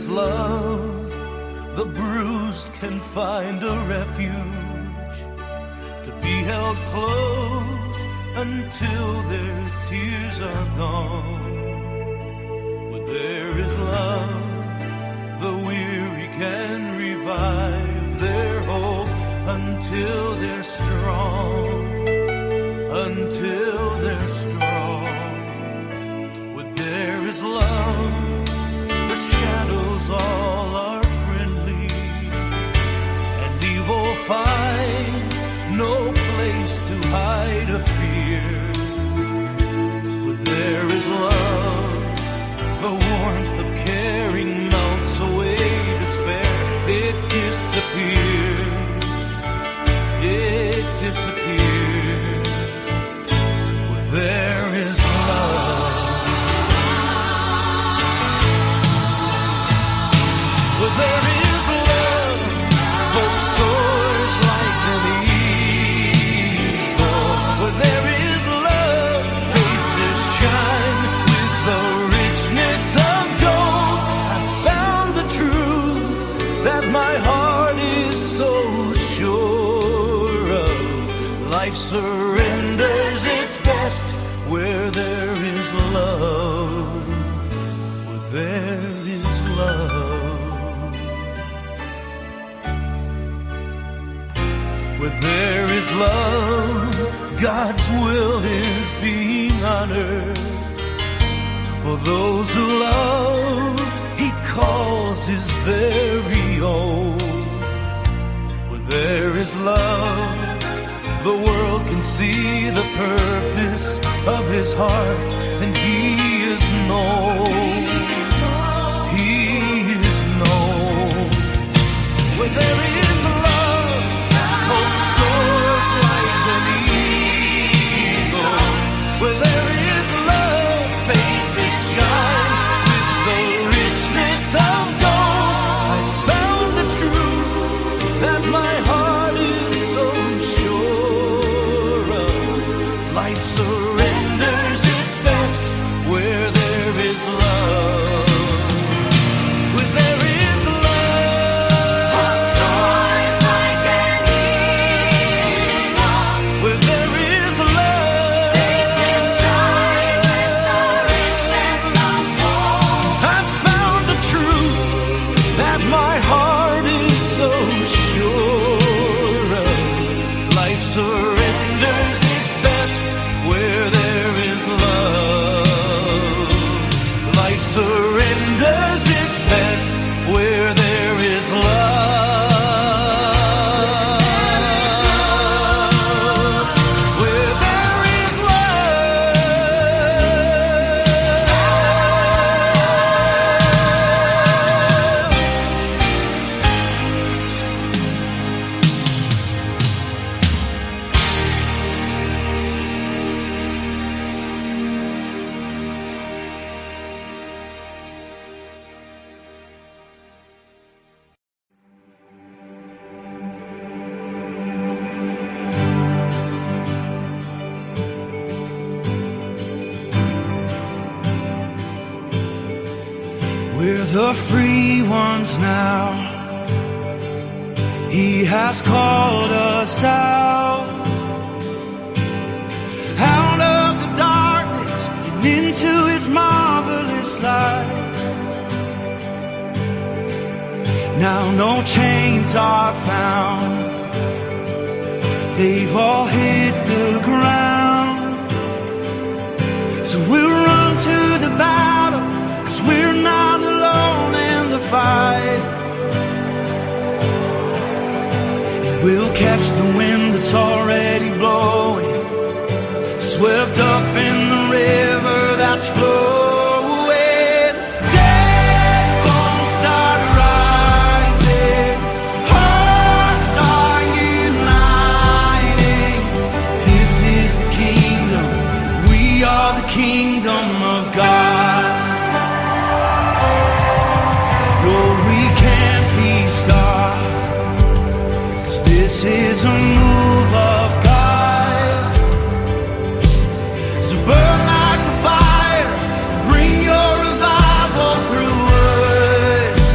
is love, the bruised can find a refuge to be held close until their tears are gone. Where there is love, the weary can revive their hope until they're strong. Until they're strong. Where there is love, the shadows all are friendly, and evil finds no place to hide a fear. Where there is love, the warmth of caring melts away despair. It disappears. It disappears. Where there is love. Where there is love, hope soars like an eagle. Where there is love, faces shine with the richness of gold. I found the truth that my heart is so sure of. Life surrenders its best where there is love. Where there is love. Where there is love, God's will is being honored. For those who love, He calls His very own. Where there is love, the world can see the purpose of His heart, and He is known. He is known. Where there is love, hope soars like an eagle. Where there is love, faces shine with the richness of gold. I found the truth that my heart is so sure of. Life surrenders its best where there is love. Where there is love, Hope soars like an eagle. where there is love, Faces shine with the richness of gold. I've found the truth that my heart is so sure of. Life surrenders its best where there is love. Life surrenders its best where there is love. Where there is love. We're the free ones now. He has called us out. Out of the darkness and into his marvelous light. Now no chains are found. They've all hit the ground. So we'll run to the battle, 'cause we're not alone in the fight. And we'll catch the wind that's already blowing, swept up in the river that's flowing. Dead bones start rising, hearts are uniting. This is the kingdom, we are the kingdom of God. No, we can't be stopped, 'cause this is a move of God. So burn like a fire, bring your revival through us.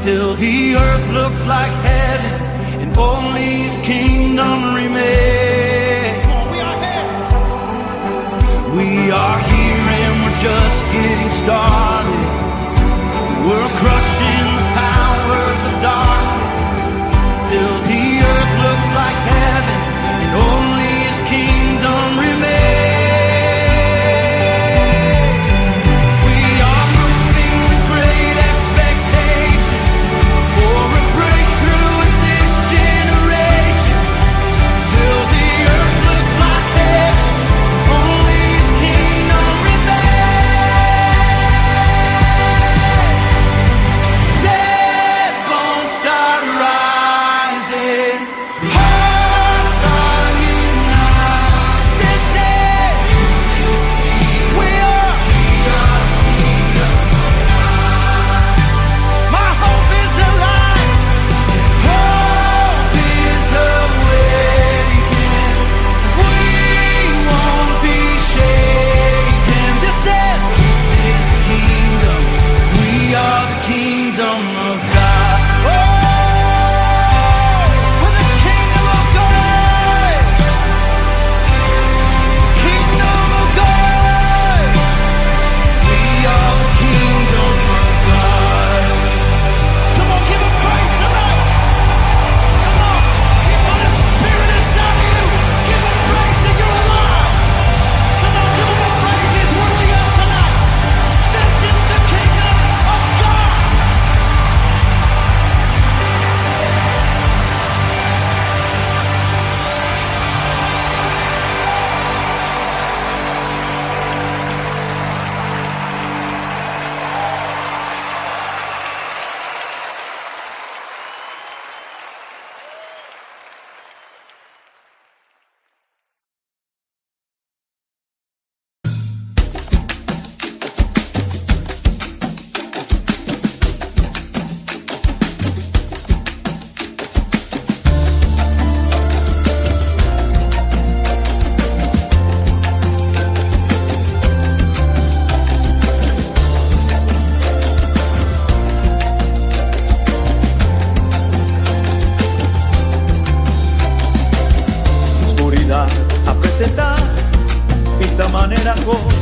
Till the earth looks like heaven and only his kingdom remains. We are here. We are here and we're just getting started. We're crushing the powers of darkness till the earth looks like heaven and only his kingdom remains. We are moving with great expectation for a breakthrough in this generation. Till the earth looks like heaven, only his kingdom remains. Dead bones start rising, hearts are united. This is we are. My hope is alive. Hope is awakened. We won't be shaken. This is the kingdom. We are the kingdom of God. Oh, we're the kingdom of God. Kingdom of God. We are the kingdom of God. Come on, give him praise tonight. Come on. He put his spirit inside of you. Give him praise that you're alive. Come on, give him a praise. He's worthy of tonight. This is the kingdom of God. Oscuridad a presentá i ta manera kos,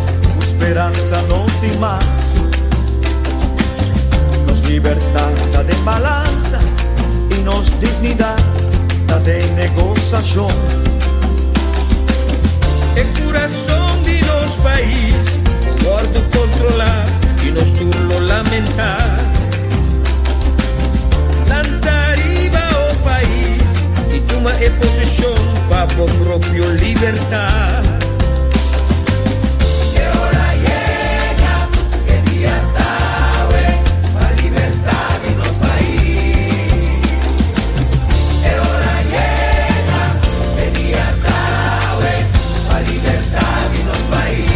speransa no tin mas. Nos libertat ta den balansa i nos dignidat ta den negoshashon. E kurason di nos pais, wòrdu kontrolá i nos tur lo lamentá. Lanta riba o pais i tuma e posishon pa bo propio libertat. E ora a yega, e dia ta awe, pa libertat di nos pais. E ora a yega, e dia ta awe, pa libertat di nos pais.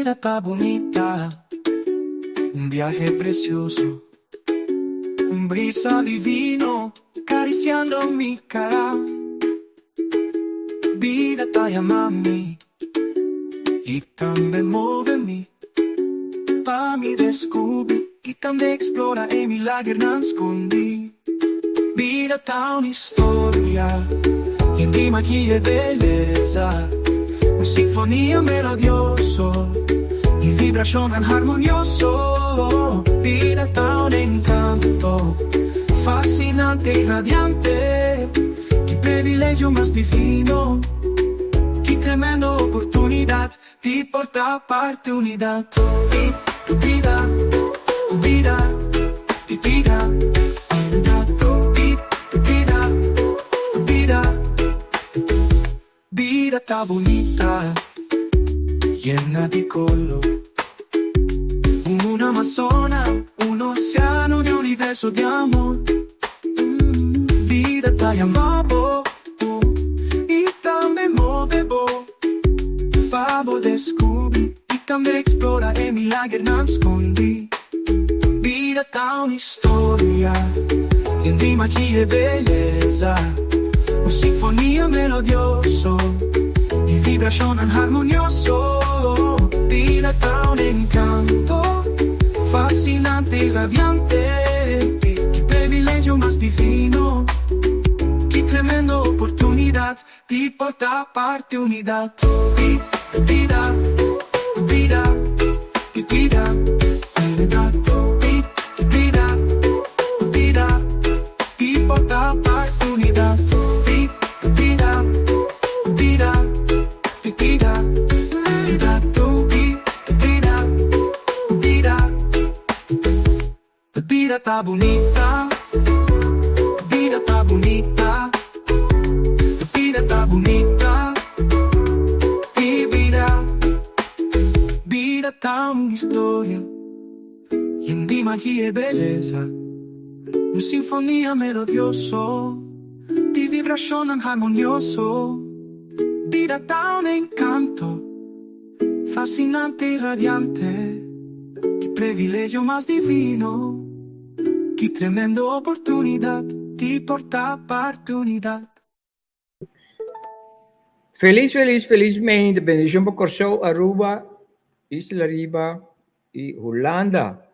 Bida ta bunita, un viahe precioso, un brisa divino cariciando mi cara. Bida ta yama mi y tambe move mi pa mi descubri y tambe explora e milagernan scondi. Bida ta un historia yen di magia y belleza, un sinfonia melodioso di vibracionnan harmonioso. Bida ta un encanto fascinante y radiante, ki privilegio mas divino, ki tremendo oportunidad di por ta parte unidad di tu bida, tu bida, di bida, di tu bida, tu bida. Bida ta bunita, yena di color, un Amazona, un oceano di universo di amor. Bida ta yama bo y tambe move bo pa bo descubri y tambe explora e milagernan scondi. Bida ta un historia yen di magia y belleza, un sinfonia melodioso di vibracionnan harmonioso. Bida ta un encanto fascinante y radiante, ki privilegio mas divino, ki tremendo oportunidad di por ta parte unidad di bida, bida, di bida, di bida, bida, di por ta parte unidad di bida, bida, di bida, di bida, bida. Bida ta bunita, bida ta bunita, bida ta bunita, y bida, bida ta un historia yen di magia y belleza, un sinfonia melodioso di vibracionnan harmonioso. Bida ta un encanto fascinante y radiante, ki privilegio mas divino, ki tremendo oportunidad di por ta parte unidad. Felis, felis, felismente. Bendicion pa Corsou, Aruba, Isla Riba y Hulanda.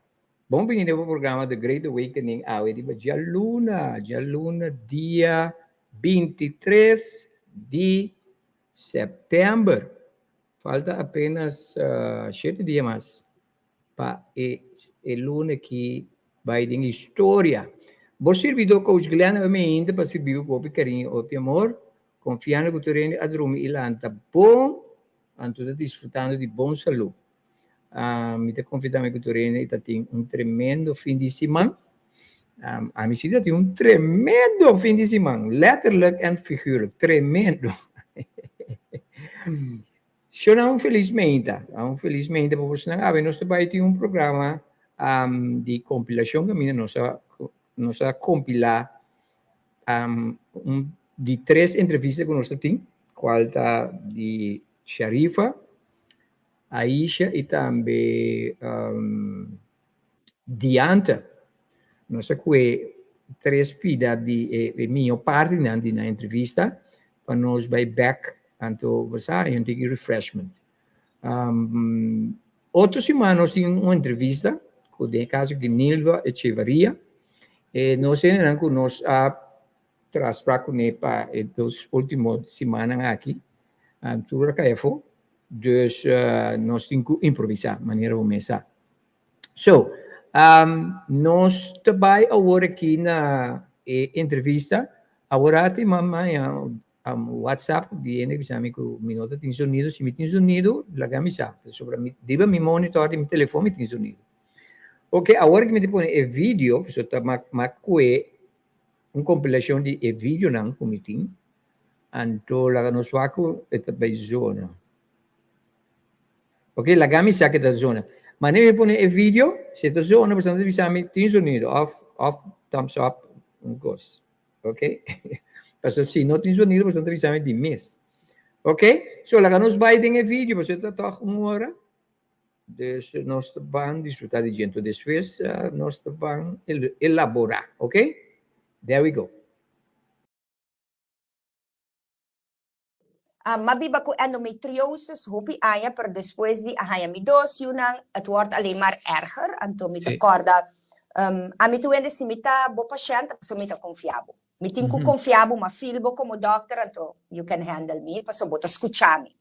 Bon bini den bo programa The Great Awakening awe riba djaluna, djaluna dia 23 di september. Falta apenas shete dia mas pa e e luna ki bai den historia. Bo sirbidor Coach Glenn awe mainta pa sirbi bo ku hopi kariño i hopi amor, konfiando ku tur hende a drumi i lanta bon, anto ta disfrutando di bon salú. Mi ta konfia tambe ku tur hende ta tin un tremendo fin di siman. Ami si ta tin un tremendo fin di siman, letterlijk en figuurlijk, tremendo. Shona un felis meinta, un felis meinta pa bosnan. Awe nos ta bai tin un programa um, di kompilashon kaminda nos a nos a kompilá um, un di tres entrevista ku nos ta tin, kual ta di Sharifa, Aisha i tambe um, Dianta. Nos a kue tres pida di e, e mihó partinan di nan entrevista pa nos bai bek anto bo sa un tiki refreshment. Um, otro siman nos tin un entrevista ku den e kaso di Nilva Echevarria. E nos hendenan ku nos a traspra kuné pa e dos último simannan aki, um, tur a kai afó. Dus uh, nos tin ku improvisá, manera bo mes sa. So, um, nos ta bai awor aki na e entrevista. Awor ati mama ya um, WhatsApp di hende bisa mi ku mi no ta tin sonido. Si mi tin sonido, laga mi sa. Sobra mi, riba mi monitor di mi telefon mi tin sonido. Ok, awor ki mi ta pone e video, so ta ma, ma kue un kompilashon di e videonan ku mi tin. Anto laga nos wak ku e ta bai zona. Ok, laga mi sa ke ta zona. Mane mi pone e video, si e ta zona, boso ta bisa mi tin sonido of of thumbs up, un kos. Ok? Paso si no tin sonido, boso ta bisa mi di mes. Ok? So laga nos bai den e video, paso ta tòg un ora. Dus nos ta ban disfruta di dje. Enton despues nos ta ban elabora, ok? There we go. M'a biba ku endometriosis hopi aña, pero despues di a haña mi dos yunan, het wordt alleen maar erger. Anto mi ta kòrda, ami tur hende si mi ta bo pashènt, pasobra mi ta konfia bo. Mi tin ku konfia bo, m'a feel bo komo dòkter, anto you can handle me, pasobra bo ta skucha mi.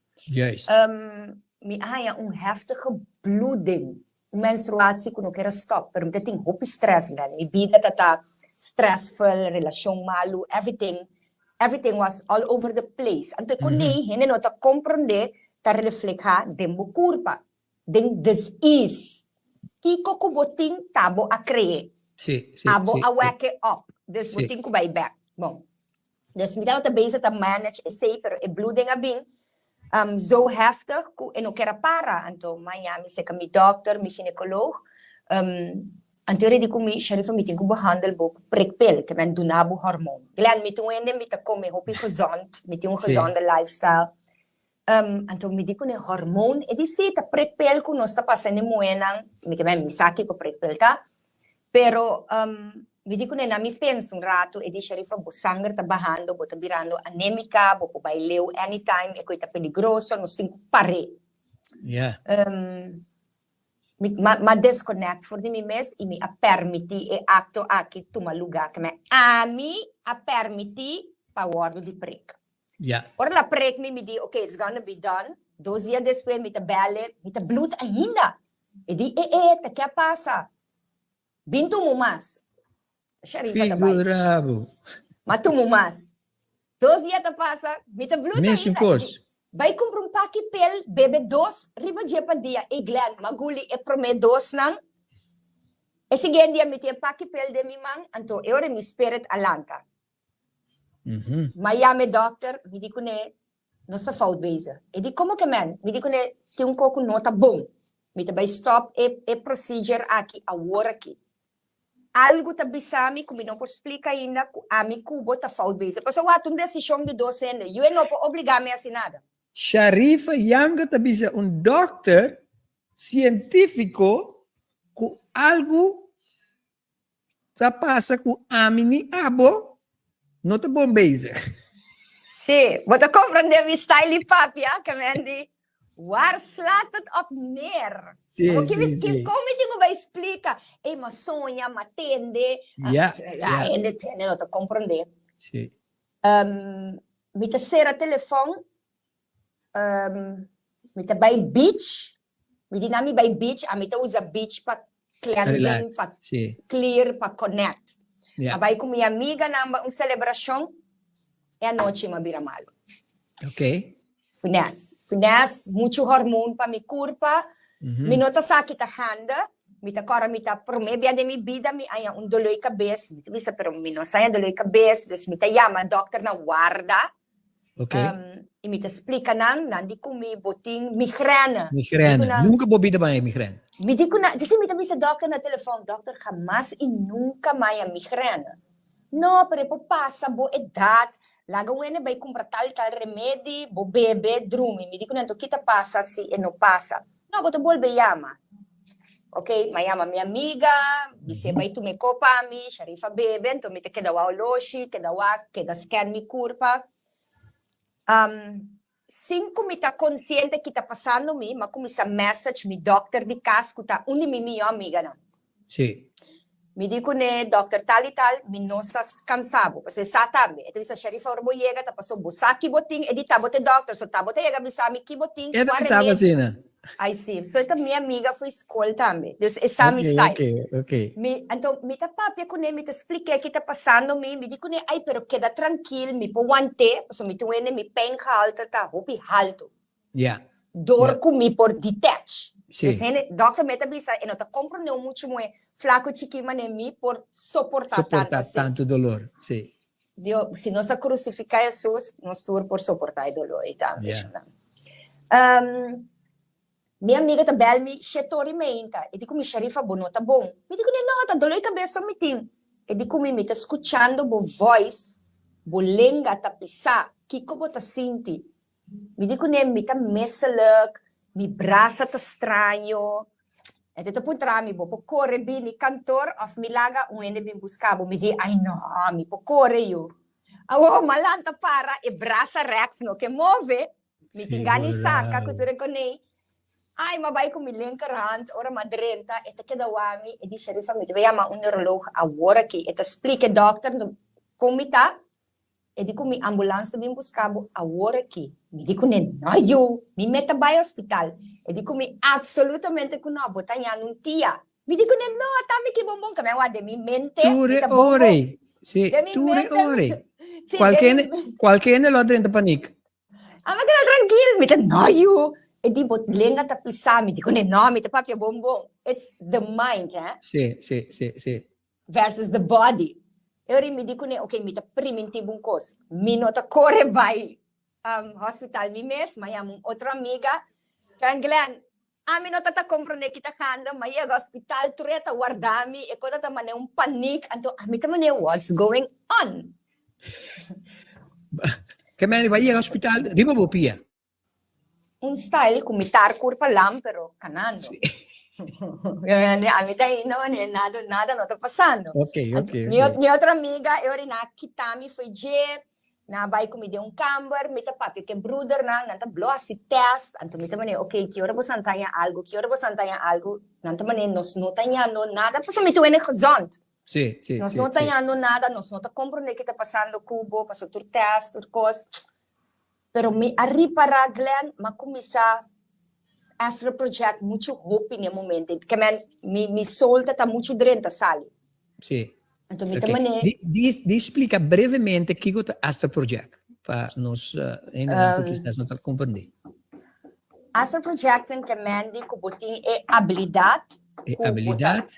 Mi a haña un heftige bloeding, un menstruatie ku no kier a stòp, pero mi ta tin hopi strès den. Mi bida ta ta stressful, relashon malu, everything, everything was all over the place. Anto e konei hende no ta komprondé ta reflehá den bo kurpa, den disease. Kiko ku bo tin ta bo a kre'é. Abo a wek e op, dus bo tin ku bai bèk. Bon, dus mi tabata bezig ta manage esei, pero e bloeding a bin zo heftig ku e no ker a para. Anto maña mi seka mi dòkter, mi ginekoloog, anto e redi ku mi, Sharifa mi tin ku behandel bo ku prikpil, ke men duna bo hormoon. Glenn, mi ta un hende mi ta kome hopi gezond, mi tin un gezonde lifestyle. Anto mi di kuné hormoon, e di si, ta prikpil ku nos ta pasa den muhénan, mi ke men mi sa kiko prikpil ta, pero mi di kuné na mi pensa un ratu, e di Sharifa bo sanger ta bahando, bo ta birando anémika, bo por bai leu anytime, e koi ta peligroso, nos tin ku par'é. Mi m'a disconnect for di mi mes i mi a permití e akto aki tuma lugá, ke men ami a permití pa wòrdu di prik. Ora el a prek mi, mi di, ok, it's gonna be done. Dos dia despues mi ta bèl'e, mi ta bloed ainda. E di, e e, ta ke a pasa? Bin tumu mas. Sharifa ta bai. Figura bo. Ma tumu mas. Dos dia ta pasa, mi ta bloed Mesun ainda. kos. Bai kumpra un paki pel, bebe dos riba dje pa dia. Ey Glenn, m'a guli e promé dosnan. E siguiente dia mi tin e paki pel den mi man, anto e ora mi spirit a lanta. M'a yama e dòkter, mi di kuné, Nos ta fout bezig. E di, Komo ke men? Mi di kuné, Tin un kos ku no ta bon. Mi ta bai stòp e e procedure aki awor aki. Algu ta bisa mi ku mi no por splika ainda ku ami ku bo ta fout bezig. Pasobra wak ta un desishon di dos hende. Yu e no por obligá mi hasi nada. Sharifa Yanga ta bisa un dòkter sientífiko ku algu Ta pasa ku ami ni abo no ta bon bezig. Sí, bo ta comprende mi style di papia, ke men di, waar slaat het op neer? Sí, Bo ki, sí, ki, sí. kon mi tin ku bai splika? Ey, m'a soña, m'a tende. Ja, Ja, ja. hende, hende no ta comprende. Sí. Mi ta sera telefon, mi ta bai beach, Mi di nan mi bai beach, ami ta usa beach pa cleansing, Relax, pa sí. clear, pa connect. Ja. A bai ku mi amiganan bai un celebracion, e anochi m'a bira malo. Ok. Finesse. Finesse, muchu hormoon pa mi curpa. Mi no ta sa ki ta handa, mi ta kòrda mi ta promé bia den mi bida mi haña un doló di kabes, mi ta bisa pero mi no sa haña doló di kabes, dus mi ta yama dòkter na warda. Ok. I mi ta splika nan, nan di ku mi bo tin migrène. Migrène. Mi di ku nan- Nunka bo bida baña migrène. Mi di ku nan, disi mi ta bisa dòkter na telefòn, dòkter hamas i nunka maya migrène. No, pero e por pasa bo edat, laga un hende bai kumpra tal tal remedi, bo bebe, drumi. Mi di ku nan, anto ki ta pasa si e no pasa? No, bo ta bolbe yama. Ok, m'a yama mi amiga, bis'é bai tuma e kop pa mi, Sharifa bebe, anto mi ta keda wak oloshi, keda wak, keda scan mi kurpa. Sin ku mi ta konsiente ki ta pasando mi, m'a kuminsá message mi dòkter di kas ku ta un di mi mihó amiganan. Sí. Mi di kuné, dòkter tal i tal, mi no sa kansa bo, pasobra e sa tambe. E ta bisa, Sharifa, ora bo yega ta pasobra bo sa ki bo tin, e di ta bo ta e dòkter, so ta bo ta yega bisa mi ki bo tin, E ta kua bisa bo remedi. asina? Ai si, so e ta mi amiga fo'i skol tambe, dus e sa mi Ok, style. ok, ok. Mi, anto mi ta papia kuné, mi ta splik'é ki ta pasando mi, mi di kuné, ai pero keda trankil, mi por want'é, pasobra mi tin un hende mi pijngehalte ta hopi haltu. Ja. Dor Ja. ku mi por detach. Sí. Dus hende, dòkter mi ta bisa, e no ta komprondé un muchu muhé flaku chikí manera mi por soportá tantu Soportá así. tantu dolor, sí. Dio, si nos a krusifiká Hesus, nos tur por soportá e dolor ei tambe, Ja. shonnan. Mi amiga ta bel mi shete ora i meinta. E di ku mi, Sharifa, bo no ta bon. Mi di ku ne, no, ta dolor di kabes so mi tin. E di ku mi, mi ta skuchando bo voice, bo lenga ta pisá, kiko bo ta sinti? Mi di ku ne, mi ta misselijk, Mi brasa ta straño. E ta puntra mi, bo por kore bini kantor òf mi laga un hende bin buska bo? Mi di, ai no, mi por kore yu. Awor m'a lanta para, e brasa rèks no ke move. Mi tin gana di saka ku tur e konei. Ai, m'a bai ku mi linkerhand, ora m'a drenta, e ta keda wak mi, e di, Sharifa, mi ta bai yama un neuroloog awor aki. E ta splika e dòkter kon mi ta. E di ku mi ambulans ta bin buska bo awor aki. Mi di ku ne, no yu, mi meta bai hospital. E di ku mi, absolutamente ku no, bo ta hañando un tia. Mi di ku ne, no, ata mi ki bonbon, ke mi a wak den mi mente, mi Tur e ta bonbon. ora ei, si, Den mi tur e mente, ora ei. si, den Kualke mi hende, kualke hende lo a drenta panik. Ami a keda trankil, mi ta, no yu. E di, bo lenga ta pisa. Mi di ku ne, no, mi ta papia bonbon. It's the mind, hè. Si, si, si, si. Versus the body. E ora mi di kuné, ok, mi ta primintí bo un kos. Mi no ta kore bai hospital mi mes, m'a yama un otro amiga. Kan Glenn, ami no ta ta komprondé ki ta ganda, m'a yega hospital, tur e ta warda mi, e kos ta manera un panik, anto ami ta manera what's going on? Ke mende bai yega hospital riba bo pia? Un style ku mi tar kurpa lam pero kanando. Sí. A mi ta ainda manera nada, nada no ta pasando. Ok, ok, Mi, ok. mi otro amiga e ora nan a kita mi fo'i dje, nan a bai ku mi den un kamber, mi ta papia ku e brudernan, nan ta blo hasi test, anto mi ta manera ok, ki ora boso nan ta haña algu, ki ora boso nan ta haña algu, nan ta manera nos no ta hañando nada pasobra mi ta wende gezond. Sí, sí, Nos sí, no ta sí. hañando nada, nos no ta komprondé ki ta pasando ku bo, pasobra tur test, tur kos. Pero mi a ripará Glenn, m'a kuminsá astral project muchu hopi n'e momento. Ke men, mi, mi soul ta ta muchu drenta sali. Sí. Anto mi ta Ok. man'é. Di, di, di splika brevemente kiko ta astral project pa nos uh, hendenan ku kisas no ta komprendé. Astral projecting ke men di ku bo tin e abilidat E ku bo ta abilidat.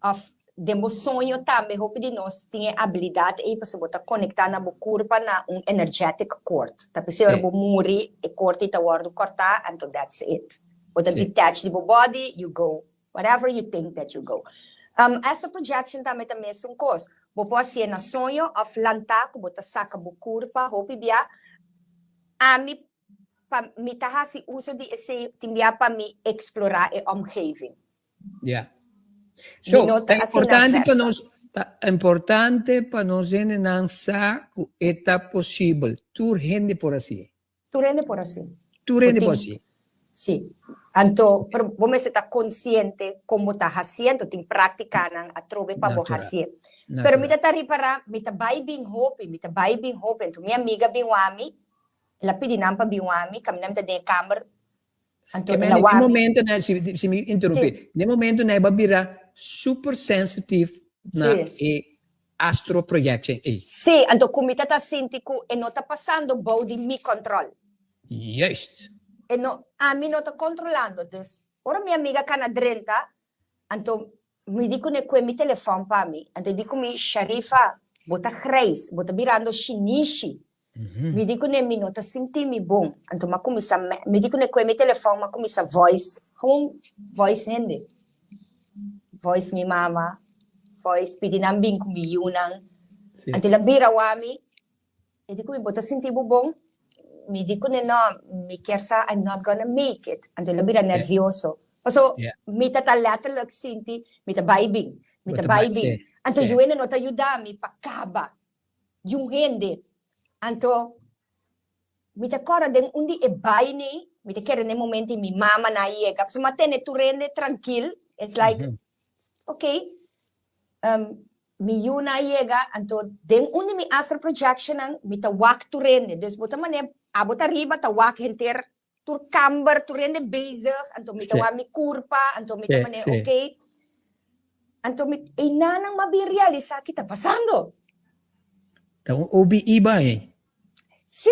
Of den bo soño tambe hopi di nos tin e abilidat ei pasobra bo ta konektá na bo kurpa na un energetic cord. Ta p'esei ora bo muri e cord ei ta wòrdu kòrtá anto that's it. Bo ta detach di bo body, you go whatever you think that you go. Astral projection tambe ta mesun kos. Bo por hasié na soño òf lantá ku bo ta saka bo kurpa hopi bia. Ami pa mi ta hasi uso di esei tin bia pa mi eksplorá e omgeving. Ja. Mi So, no ta ta asina importante pa versa. nos, ta importante pa nos hendenan sa ku e ta posibel. Tur hende por hasié. Tur hende por hasié. Tur Bo hende por tin, hasié. sí. Anto, pero bo mester ta konsiente kon bo ta hasié, anto tin práktikanan atrobe pa bo Natural. hasié. Pero mi Natural. ta ta ripará, mi ta bai bin hopi, mi ta bai bin hopi. Anto mi amiga bin wak mi, el a pidi nan pa bin wak mi, kaminda mi ta den e kamber, Anto Ke el a men, wak den mi. momento na, si, si mi interrumpí, Sí. den momento na e ba bira super sensitive na Sí. e astro projection ei. Sí, anto ku mi ta ta sinti ku e no ta pasando bou di mi control. Juist. E no, ami no ta controlando, dus ora mi amiga kana drenta, anto mi di kuné kue mi telefòn pa mi, anto e di ku mi, Sharifa, bo ta grijs, bo ta birando shinishi. Mi di kuné mi no ta sinti mi bon, anto m'a kuminsá mi di kuné kue mi telefòn m'a kuminsá voice, gewoon voice hende, voice mi mama, voice pidi nan bin ku mi yunan, anto el a bira wak mi, e di ku mi bo ta sinti bo bon? Mi di kuné no, mi kier sa I'm not gonna make it, anto el a bira nervioso, paso mi ta ta letterlijk sinti mi ta bai bin, mi ta bai bin, anto yu hende no ta yuda mi pa kaba. di un hende. Anto mi ta kòrda den un di e baini, mi ta kere na e momento ei mi mama na yega, pasobra mi a tene tur hende trankil, it's like, ok, mi yu na yega, anto den un di mi astral projectionnan mi ta wak tur hende, dus bo ta manera abo ta riba ta wak henter tur kamber, tur hende bezig, anto mi ta wak mi kurpa, anto mi ta manera ok, anto mi einanan mi a bin realisa ki ta pasando. Ta un OBE bai. Si,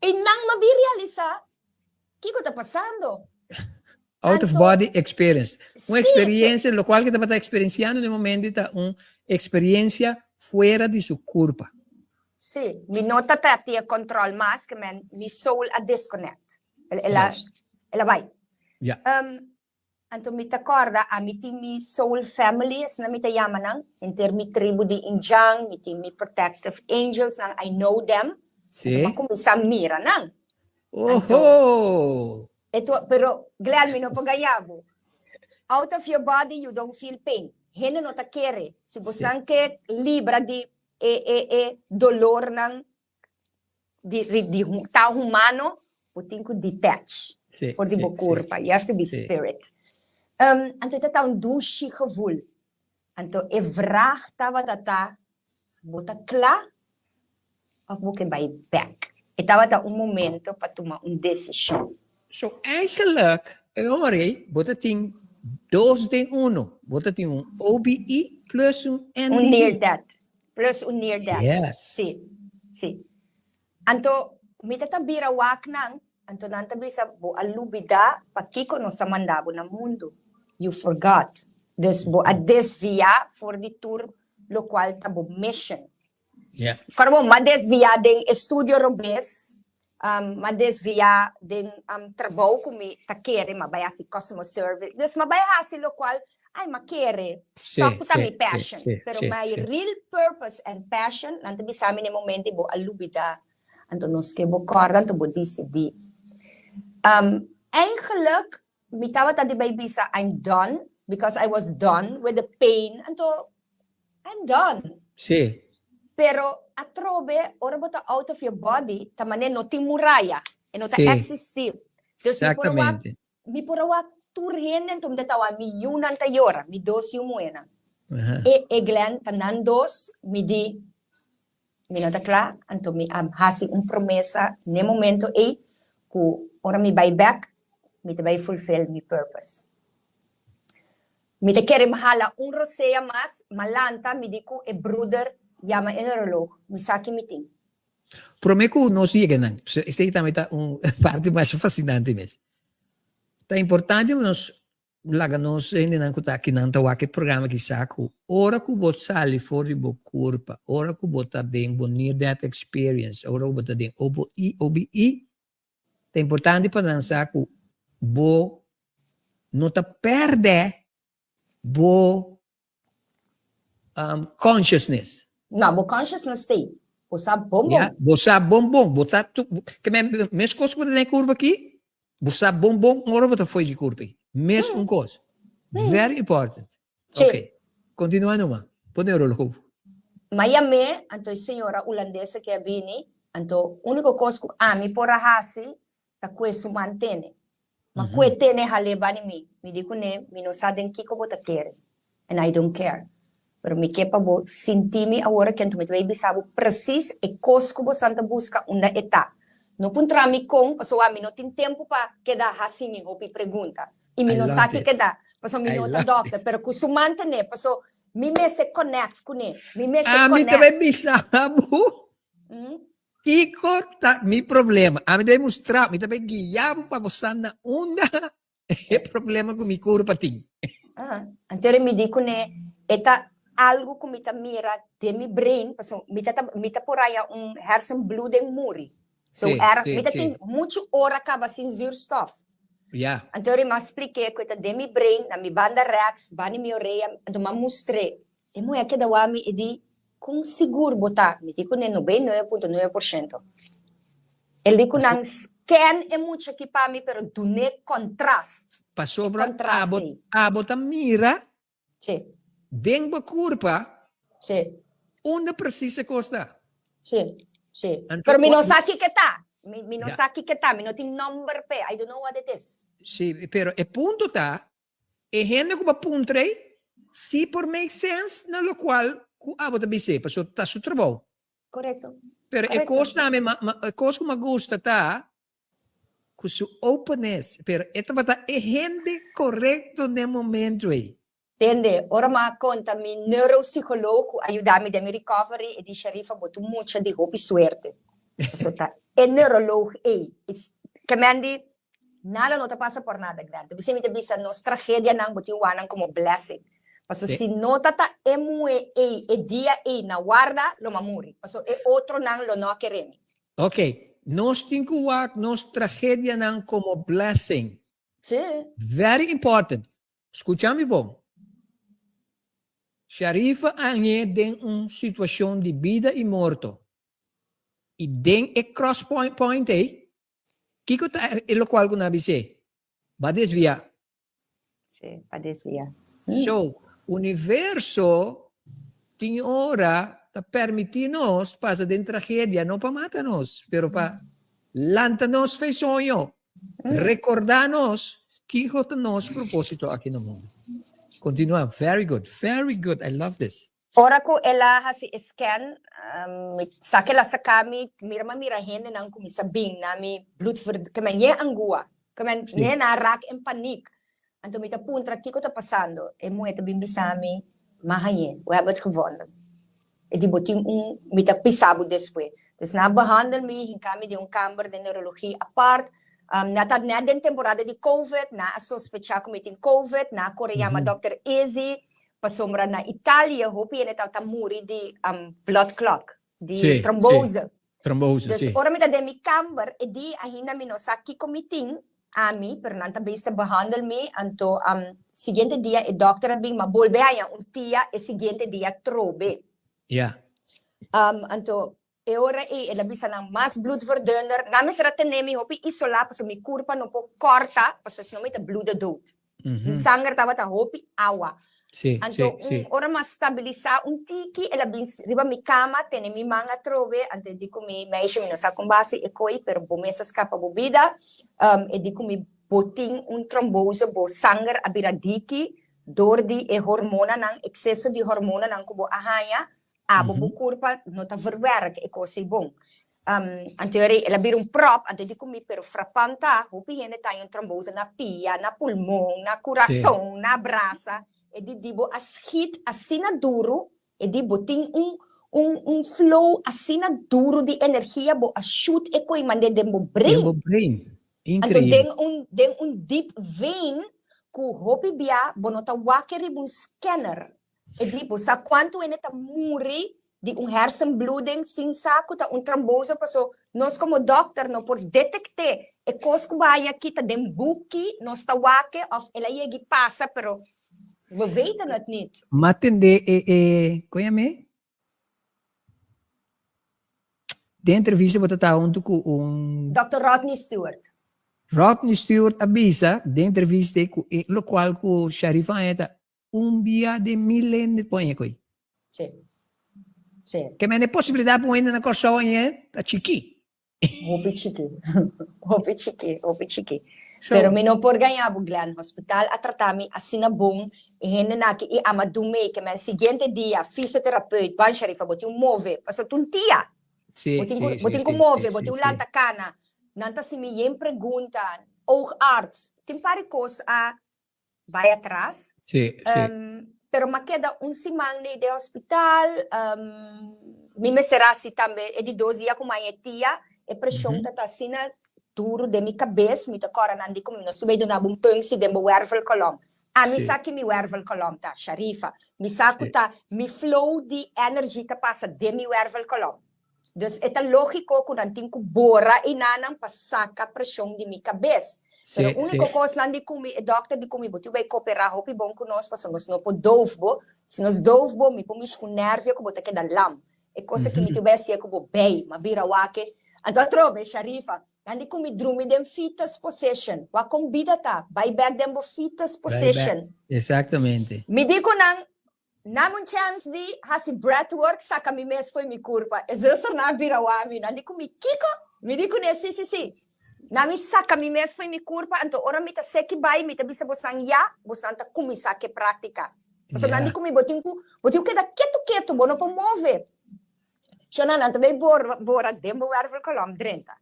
einan mi a bin realisa kiko ta pasando. Out of body experience. Un experiencia, locual ke tabata experienciando den momento ta un experiencia fuera di su curpa. Sí, mi no ta ta tin e control mas, ke men mi soul a disconnect. El, el a, el a bai. Ja. Um, anto mi ta corda, ami tin mi soul family, asina mi ta yama nan, henter mi tribu di Injan, mi tin mi protective angels nan, I know them. Sí. Anto mi a cuminsa mira nan. Oho! Eto, pero Glenn, mi no por gaña bo. Out of your body you don't feel pain. Hende no ta kere. Si bo san ke libra di e e e dolornan di di di ta humano, bo tin ku detach for di bo kurpa. You have to be spirit. Anto e ta ta un dushi gevoel. Anto e vraag tabata ta, bo ta kla of bo ke bai bek? E tabata un momento pa tuma un desishon. So eigenlijk, e ora ei, bo ta tin dos den uno. Bo ta tin un OBE plus un NDE. Un near death. Plus un near death. Yes. Si, si. Anto, mi ta ta bira wak nan, anto nan ta bisa, bo a lubida pakiko nos a manda bo na mundu. You forgot. Dus bo a desvia for di tur lokual ta bo mission. Yeah. Kòrda bo, m'a desvia den estudio robes, m'a desvia den trabou ku mi ta kere, m'a bai hasi customer service. Dus m'a bai hasi lokual, ai, m'a kere, tòg ku ta mi passion. Pero my real purpose and passion, nan ta bisa mi na e momento ei, bo a lubida. Anto nos ke bo kòrda, anto bo disidí. Eigenlijk, mi tabata di bai bisa I'm done, because I was done with the pain. Anto, I'm done. Pero atrobe, ora bo ta out of your body, ta manera no tin muraya, e no ta existi. Dus mi por a wak, mi por a wak tur hende, anto mi ta wak mi yunan ta yora, mi dos yu muhénan. E e Glenn ta nan dos, mi di, mi no ta kla, anto mi a hasi un promesa n'e momento ei ku ora mi bai bèk, mi ta bai fulfill mi purpose. Mi ta kere hala un rosea mas, ma lanta mi di ku e bruder yama e neuroloog, mi sa ki mi tin. Prome ku nos yega nan, esei tambe ta un parti masha fasinante mes. Ta importante pa nos laga nos hendenan ku ta akinan ta wak e programa aki sa ku ora ku bo sali for di bo kurpa, ora ku bo ta den bo near death experience, ora ku bo ta den OBE, Ta importante pa nan sa ku bo no ta pèrdè bo consciousness. No, bo consciousness t'ei. Bo sa bon bon. Ya, bo sa bon bon. Bo sa tu, ke men mes kos ku bo ta den e kurpa aki, bo sa bon bon ora bo ta fo'i di kurpa ei. Mes un kos. Very important. Sí. Ok, kontinua numa. Bo neurologo. M'a yam'é, anto e señora hulandesa ke a bini, anto úniko kos ku ami por a hasi ta kue su man tene. M'a kue tene hal'é bani mi. Mi di kuné, mi no sa den kiko bo ta kere, and I don't care. Pero mi ke pa bo sinti mi awor aki, anto mi ta bai bisa bo presis e kos ku bo san ta buska unda e ta. No puntra mi kon, pasobra mi no tin tempu pa keda hasi mi hopi pregunta. I mi no sa kiko ta, pasobra mi no ta dòkter, pero ku su man ten'é, paso mi mester connect kuné, mi mester Ami connect. ta bai bisa bo kiko ta mi problema. Ami ta bai mustra, mi ta bai guia bo pa bo sa na unda e problema ku mi kurpa tin. Aha. Anto mi di kuné, e ta algu ku mi ta mira den mi brain, pasobra mi ta mi ta por haña un hersenbloeding muri. So era, mi ta tin muchu ora kaba sin zuurstof. Anto ri m'a splik'é ku e ta den mi brain, na mi banda rèks, banda mi orea, anto m'a mustr'é. E muhé a keda wak mi e di, Kon sigur bo ta? Mi di kuné 99.9%. El di ku nan scan e mucha aki pa mi, pero dun'é kontrast. Pasobra abo, abo ta mira den bo kurpa unda presis e kos ta. Sí, sí. Pero mi no sa kiko e ta. Mi no sa kiko e ta. Mi no tin nomber p'e. I don't know what it is. Sí, pero e punto ta, e hende ku bo a puntra ei, si por make sense na lokual ku abo ta bis'é, pasobra ta su trabou. Korekto. Pero e kos tambe, e kos ku mi a gusta ta, ku su openness, pero e tabata e hende korekto n'e momento ei. Tende, ora mi a konta mi neuropsicoloog ku a yuda mi den mi recovery, e di, Sharifa, bo ta un mucha di hopi suerte. Pasobra ta e neuroloog ei. Ke men di, nada no ta pasa por nada, Glenn. Ta bisa mi ta bisa nos tragedianan bo tin wak nan komo blessing. Pasobra si no ta ta e muhé ei e dia ei na warda, lo mi a muri. Pasobra e otronan lo no a kere mi. Ok, nos tin ku wak nos tragedianan komo blessing. Sí. Very important. Skucha mi bon. Sharifa a hañ'é den un situashon di bida i morto. I den e cross point ei, kiko ta e lokual ku nan a bis'é? Ba desviá. Sí, ba desviá. So, universo tin ora ta permití nos pasa den tragedia, no pa mata nos, pero pa lanta nos fei soño, rekordá nos kiko ta nos propósito aki na mundu. Kontinuá, very good, very good, I love this. Ora ku el a hasi e scan, mi sa ku el a saka mi, mira mi a mira hendenan kuminsá bin na mi bloedverd, ke men yen angua, ke men yen a rak en paniek. Anto mi ta puntra kiko ta pasando, e muhé ta bin bisa mi, M'a hañ'é, we hebben het gevonden. E di bo tin un, mi ta pisa bo despues. Dus nan a behandel mi, hinka mi den un kamber den neurologie apart. Nan ta net den temporada di covid, nan a sospecha ku mi tin covid, nan a kore yama dòkter Izzy, Pasobra na Italia hopi hende tabata muri di blood clot, di Sí, trombose. sí. Trombose, Dus sí. ora mi ta den mi kamber, e di ainda mi no sa kiko mi tin, ami, pero nan ta bezig ta behandel mi, anto siguiente dia e dokter a bin, m'a bolbe haña un tia e siguiente dia trobe. Ja. Anto e ora ei el a bisa nan mas bloedverdunner, nan mester a tene mi hopi isolá pasobra mi kurpa no por kòrta, pasobra si no mi ta bloede dood. Mi sanger tabata hopi awa. Sí, Anto sí, sí. un ora m'a stabilisá un tiki, el a bin riba mi kama, tene mi man atrobe, anto e di ku mi, Meisje, mi no sa kon basi e koi, pero bo mes a skapa bo bida. E di ku mi, Bo tin un trombose, bo sanger a bira diki dor di e hormonanan, ekseso di hormonanan ku bo a haña, abo bo kurpa no ta verwerk e kos ei bon. Anto el a bira un prop, anto e di ku mi, pero frappant ta, hopi hende ta haña un trombose na pia, na pulmon, na kurason, na brasa. E di di bo a schiet asina duru, e di bo tin un un un flow asina duru di energia, bo a shoot e koi mand'é den bo Den brain. bo brain. Anto Increíbel. den un den un deep vein ku hopi bia bo no ta wak riba un scanner. E di, bo sa kuantu hende ta muri di un hersenbloeding sin sa ku ta un trombose paso nos komo dòkter no por detekt'é e kos ku bo haña aki ta den buki nos ta wak òf el a yegi pasa pero we weten het niet. M'a tende e e kon yam'é? Den entrevista bo ta ta huntu ku un. Dòkter Rodney Stewart. Rodney Stewart a bisa den entrevista ku e lokual ku Sharifa haña ta Un bia den mil hende por haña koe. Sí. Sí. Ke mende posibilidat pa un hende na Kòrsou haña ta chikí. Hopi chikí. Hopi chikí, hopi chikí. So. Pero mi no por gaña bo, Glenn. Hospital a trata mi asina bon. E hendenan aki i ama dun mei ke men siguiente dia fisioterapeut, ban Sharifa bo tin un move. Pasobra ta un tia. Sí, Bo tin sí, ku, bo sí, tin ku sí, move, sí, bo tin sí, un sí. lanta kana. Nan ta hasi mi yen pregunta. Oogarts. Tin par di kos a bai atras. Sí, sí. Pero m'a keda un siman den den hospital. Mi mester hasi tambe e di dos dia ku m'a e tia, e preshon ta ta asina duru den mi kabes, mi ta kòrda nan di ku mi no subi duna bo un pùnsi den bo wervelkolom. Ami sa ki mi wervelkolom ta, Sharifa. Mi sa ku ta mi flow di energy ta pasa den mi wervelkolom. Dus e ta lógiko ku nan tin ku bora enanan pa saka preshon di mi kabes. Pero úniko kosnan di ku mi, e dòkter di ku mi, bo tin bai koperá hopi bon ku nos pasobra nos no por doof bo. Si nos doof bo, mi por mishi ku nèrvio ku bo ta keda lam. E kos aki mi tin bai hasié ku bo bei, m'a bira wak. Anto atrobe, Sharifa, nan di ku mi drumi den fetus position. Wak kon bida ta, bai bèk den bo fetus position. Exactamente. Mi di ku nan, Nami un chèns di hasi breathwork saka mi mes fo'i mi kurpa. E zusternan a bira wak mi. Nan di ku mi, Kiko? Mi di kuné, Si, si, si. Nami saka mi mes fo'i mi kurpa, anto ora mi ta seki bai, mi ta bisa bosnan ya, bosnan ta kuminsá ku e práktika. Pasobra nan di ku mi, Bo tin ku, bo tin ku keda ketu ketu, bo no por move. Shona, nan ta bai bora, bora den bo wervelkolom drenta.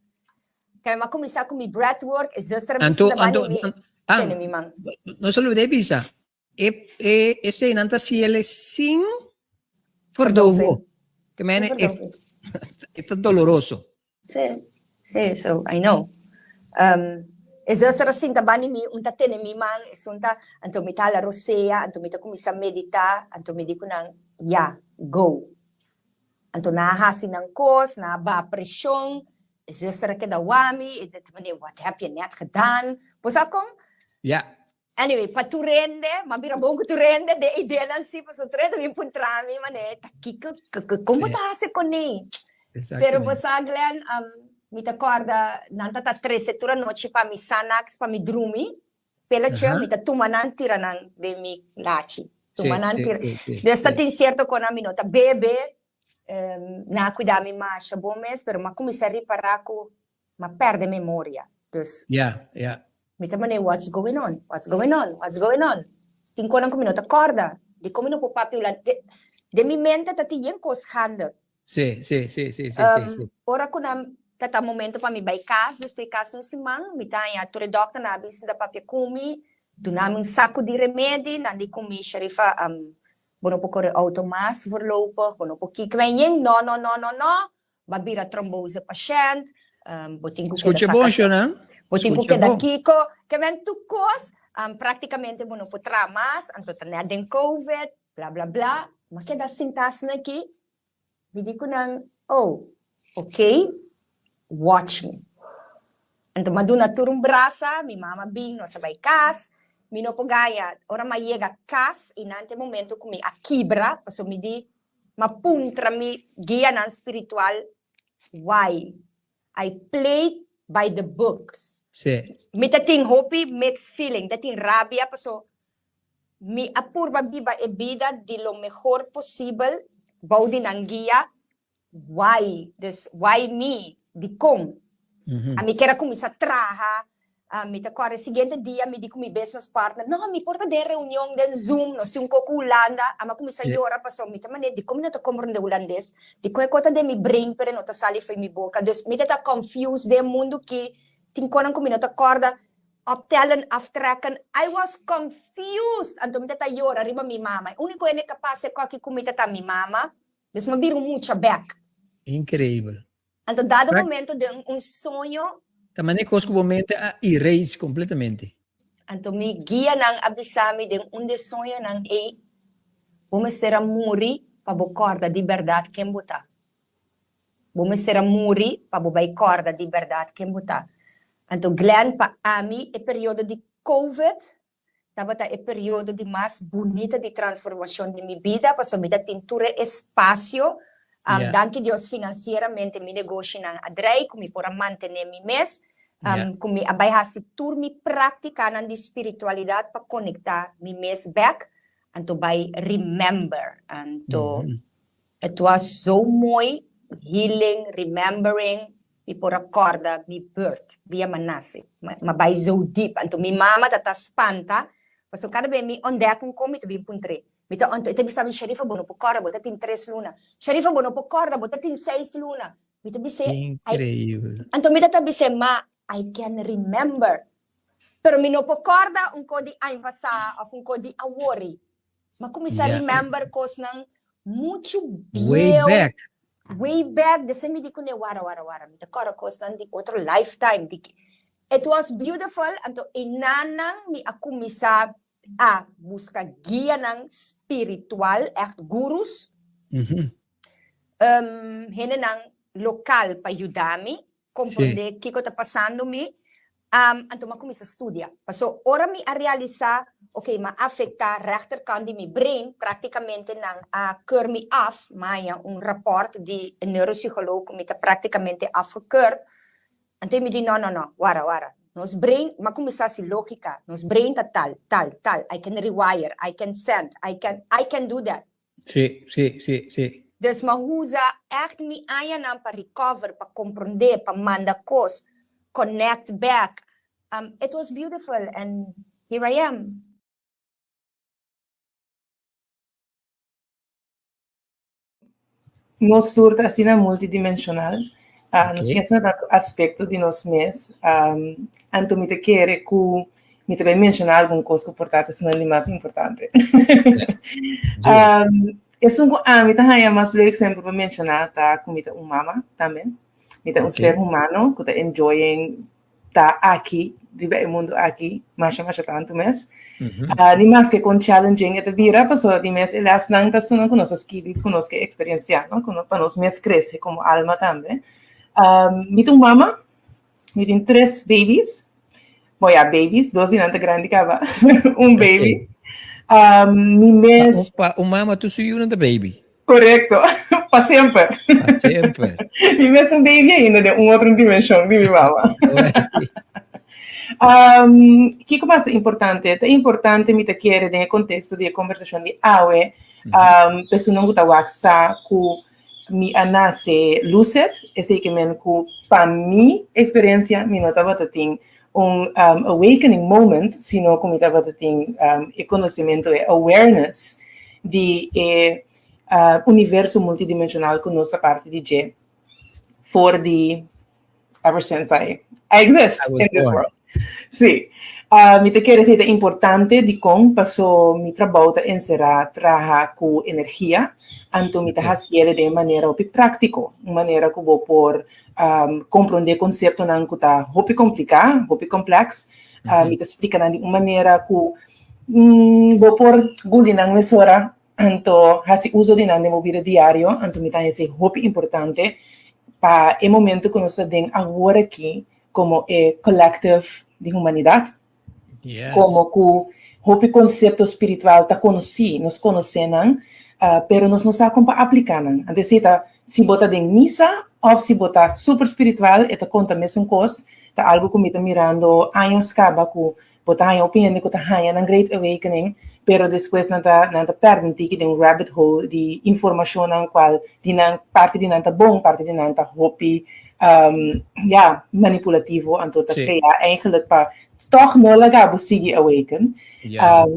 Kaya mi a kuminsá ku mi breathwork, e zuster a Anto, bisa anto, bani mi, an, tene mi man. no se olvida bisa, E e eseinan ta siele sin verdovo. Ke mene e e ta doloroso. Sí, sí, so I know. Um, e zuster a sinta bani mi, un ta tene mi man, esun ta, anto mi ta hala rosea, anto mi ta kuminsá meditá, anto mi di ku nan, ya, go. Anto nan a hasi nan kos, nan a baha preshon, e zuster a keda wak mi, e ta mane, wat heb je net gedaan? Bo sa kon? Ja. Anyway, pa tur hende, m'a bira bon ku tur hende, den ideanan si, pasobra tur hende ta bin puntra mi, mane, ta kiko, kon bo ta hasi kuné? Pero bo sa, Glenn, mi ta kòrda, nan ta ta trese tur anochi pa mi Xanax, pa mi drumi. Pelache, Aha. mi ta tuma nan tira nan den mi lachi. Tuma Sí, nan sí, tira. sí, sí, Dus ta sí. tin cierto con mi no ta bebe, nan a cuida mi masha bon mes, pero m'a cuminsa ripara cu m'a perde memoria. Dus Ja, ja. mi ta mane what's going on, what's going on, what's going on. Tin conan cu mi no ta corda, dicon mi no por papia hulan. De, den mi mente ta tin yen cos gaande. Sí, sí, sí, sí, sí, sí, sí. Ora cu nan ta ta momento pa mi bay cas, despues cas un siman, mi ta haña tur e dokternan a bin sinta papia cu mi, duna mi un saco di remedi, nan di cu mi, Sharifa, bo no por core auto mas voorlopig, bo no por kiko. Mi yen, no, no, no, no, no, bo a bira trombose pashent, bo tin cu keda Scucha saca bon, Shonan. Bo tin cu Scucha keda bon. kiko. Ke men tur cos, practicamente bo no por traha mas, anto ta net den covid, bla, bla, bla. Mi a keda sinta asina aki, Mi di ku nan, Oh, ok, watch me. Anto m'a duna tur un brasa, mi mama bin, nos a bai kas. Mi no por gaña, ora m'a yega kas i nan ta e momento ku mi a kibra, pasobra mi di, m'a puntra mi guianan spiritual, Why? I played by the books. Sí. Mi ta tin hopi mixed feeling, ta tin rabia paso mi a purba biba e bida di lo mehor posibel bou di nan guia. Why? Dus why me? Dikon? Ami kier a kuminsá traha, mi ta kòrda e siguiente dia mi di ku mi business partner, no, mi por ta den reunion den Zoom, nos tin un koko Hulanda, ami a kuminsá yora pasobra mi ta manera dikon mi no ta komprondé hulandes, dikon e kos ta den mi brain pero e no ta sali fo'i mi boka, dus mi ta ta confused den e mundu ki tin konan ku mi no ta kòrda, optellen, aftrekken, I was confused, anto mi ta ta yora riba mi mama, e úniko hende kapas e koki ku mi ta ta mi mama, dus mi a bira un mucha bèk. Increíbel. Anto dado momento den un soño. Ta manera kos ku bo mente a erase kompletamente. Anto mi guianan a bisa mi den un de soñonan ei, Bo mester a muri pa bo kòrda di bèrdat ken bo ta. Bo mester a muri pa bo bai kòrda di bèrdat ken bo ta. Anto Glenn, pa ami e periodo di Covid Tabata e periodo di mas bunita di transformacion di mi bida, pasobra mi ta tin tur e espacio. Danki Dios financieramente mi negoshinan a drei, cu mi por a mantene mi mes, cu mi a bai haci tur mi practicanan di spiritualidad pa conecta mi mes bek, anto bai remember. Anto het was zo mooi, healing, remembering, Mi por a corda mi birth, dia m'a nace. M'a bai zo diep. Anto mi mama ta ta spanta, pasobra cada bes mi ontdek un con mi ta bin puntr'é. Mi ta e ta bisa mi, Sharifa bo no por corda, bo ta tin tres luna. Sharifa bo no por corda, bo ta tin seis luna. Mi ta bis'é, I, Increíble. anto mi ta ta bis'é, ma I can remember. Pero mi no por corda un cos di aña pasá of un cos di awori. M'a cuminsa remember cosnan mucho Way bieu. back. Way back. Despues mi di cune, wara, wara, wara. Mi ta corda cosnan di otro lifetime. Di It was beautiful. Anto enanan mi a cuminsa a busca guianan spiritual, echt gurus. Hendenan local pa yuda mi comprende kico ta pasando mi. Anto mi a cuminsa studia. Paso ora mi a realisa, ok, mi a afecta rechterkant di mi brain, practicamente nan a keur mi af, mi a haña un rapport di e neuropsycholoog cu mi ta practicamente afgekeurd. Anto mi di, no, no, no, wara, wara, nos brain, mi a cuminsa haci logica, nos brain ta tal, tal, tal, I can rewire, I can send, I can, I can do that. Sí, sí, sí, sí. Dus m'a usa ègt mi añanan pa recover, pa komprondé, pa manda kos, connect back. It was beautiful and here I am. Nos tur ta asina multidimensional. Nos tin asina tantu aspekto di nos mes. Anto mi ta kere ku mi ta bai menshoná algun kos ku por ta esunnan di mas importante. Esun ku ami ta haña mas leuk semper pa menshoná ta ku mi ta un mama tambe. Mi ta un ser humano ku ta enjoying ta aki, riba e mundu aki, masha masha tantu mes. Ni maske kon challenging e ta bira, pasobra di mes e lèsnan ta esunnan ku nos a skibi, ku nos ke eksperensiá, no? Ku pa nos mes krese komo alma tambe. Mi ta un mama, mi tin tres babies, bon ya babies, dos di nan ta grandi kaba, un baby. Mi mes. Pa un mama tur su yunan ta baby. Korekto, pa semper. Pa semper. Mi mes un baby ainda den un otro dimenshon di mi mama. Um, kiko mas ta importante? Ta importante mi ta kere den e konteksto di e konversashon di awe, um, personan ku ta wak sa ku mi a nase lucid, esei ke men ku pa mi eksperensia mi no tabata tin un um, awakening moment, sino ku mi tabata tin um, e konosementu, e awareness di e uh, universo multidimensional ku nos ta parti di dje for di ever since I exist I was in this born. world. Sí. Mi ta kere esei ta importante dikon paso mi trabou ta enserá traha ku energia, anto mi ta hasiel den manera hopi práktiko, un manera ku bo por um, komprondé konseptonan ku ta hopi kompliká, hopi kompleks. Mi ta splika nan di un manera ku mm, bo por guli nan mesora, anto hasi uso di nan den bo bida diario, anto mi ta haña esei hopi importante pa e momento ku nos ta den awor aki komo e collective di humanidat. Komo ku hopi konsepto spiritual ta konosí, nos konosé nan, pero nos no sa kon pa apliká nan. Anto esei ta si bo ta den misa òf si bo ta super spiritual e ta konta mesun kos, ta algu ku mi ta mirando años kaba ku Bo ta haña hopi hende ku ta haña nan Great Awakening, pero despues nan ta nan ta pèrdè un tiki den un rabbit hole di informashonnan kual di nan parti di nan ta bon, parti di nan ta hopi ya manipulativo, anto ta krea eigenlijk pa tòg no laga bo sigui awaken.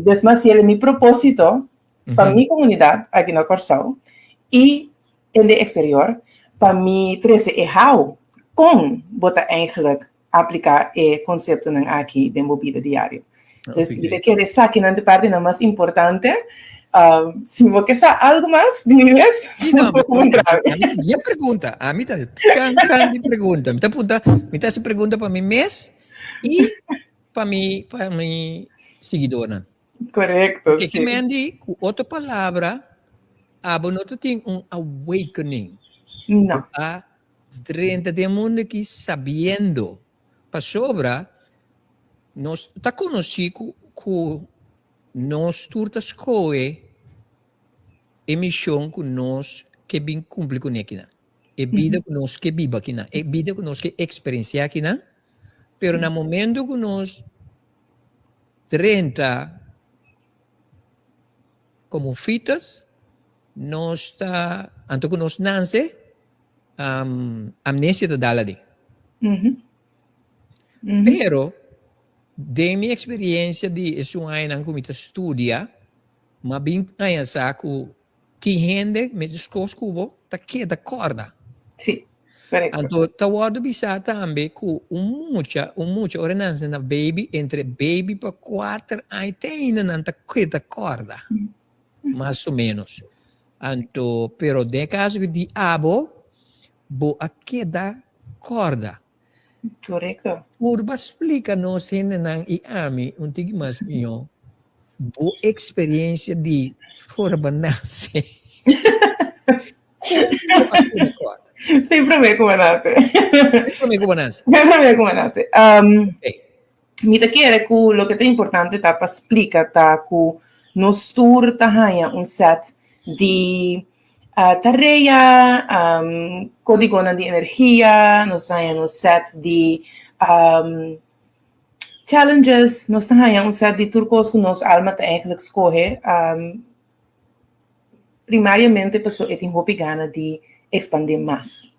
Dus mas yele mi propósito pa mi komunidat aki na Kòrsou i den de eksterior pa mi trese e how kon bo ta eigenlijk apliká e konseptonan aki den bo bida diario. Dus mi ta kere esakinan ta partinan mas importante. Si bo ke sa algu mas di mi mes, No, bo puntra mi. ami ta bien pregunta. Ami ta kan kan di pregunta. Mi ta punta, mi ta hasi pregunta pa mi mes i pa mi pa mi siguidornan. Korekto, Ke sí. men di ku otro palabra, abo no ta tin un awakening. No. Bo ta Drenta den mundu aki sabiendo pasobra nos ta konosí ku ku nos tur ta skohe e mishon ku nos ke bin kumpli kuné kinan, e bida ku nos ke biba kinan, e bida ku nos ke eksperensiá kinan, pero na momento ku nos drenta komo fetus nos ta anto ku nos nanse um, amnesia ta dal adi. Pero, den mi experiencia di esun añanan ku mi ta studia, m'a bin haña sa ku tin hende meskos ku bo ta keda kòrda. Sí, korekto. Anto ta wòrdu bisá tambe ku un mucha, un mucha ora nan na baby, entre baby pa kuater aña te ainda nan ta keda kòrda. Mas o menos. Anto, pero den e kaso di abo, bo a keda kòrda. Korekto. Purba splika nos hendenan i ami un tiki mas mihó bo eksperensia di for bo nase. Kon bo a keda kòrda? Sin promé ku bo nase. Sin promé ku bo nase. Sin promé ku bo nase. Mi ta kere ku loke ta importante ta pa splika ta ku nos tur ta haña un sèt di tarea, kódigonan di energia, nos ta haña un sèt di challenges, nos ta haña un sèt di tur kos ku nos alma ta eigentlik skohe. Primariamente pasobra e tin hopi gana di expande mas.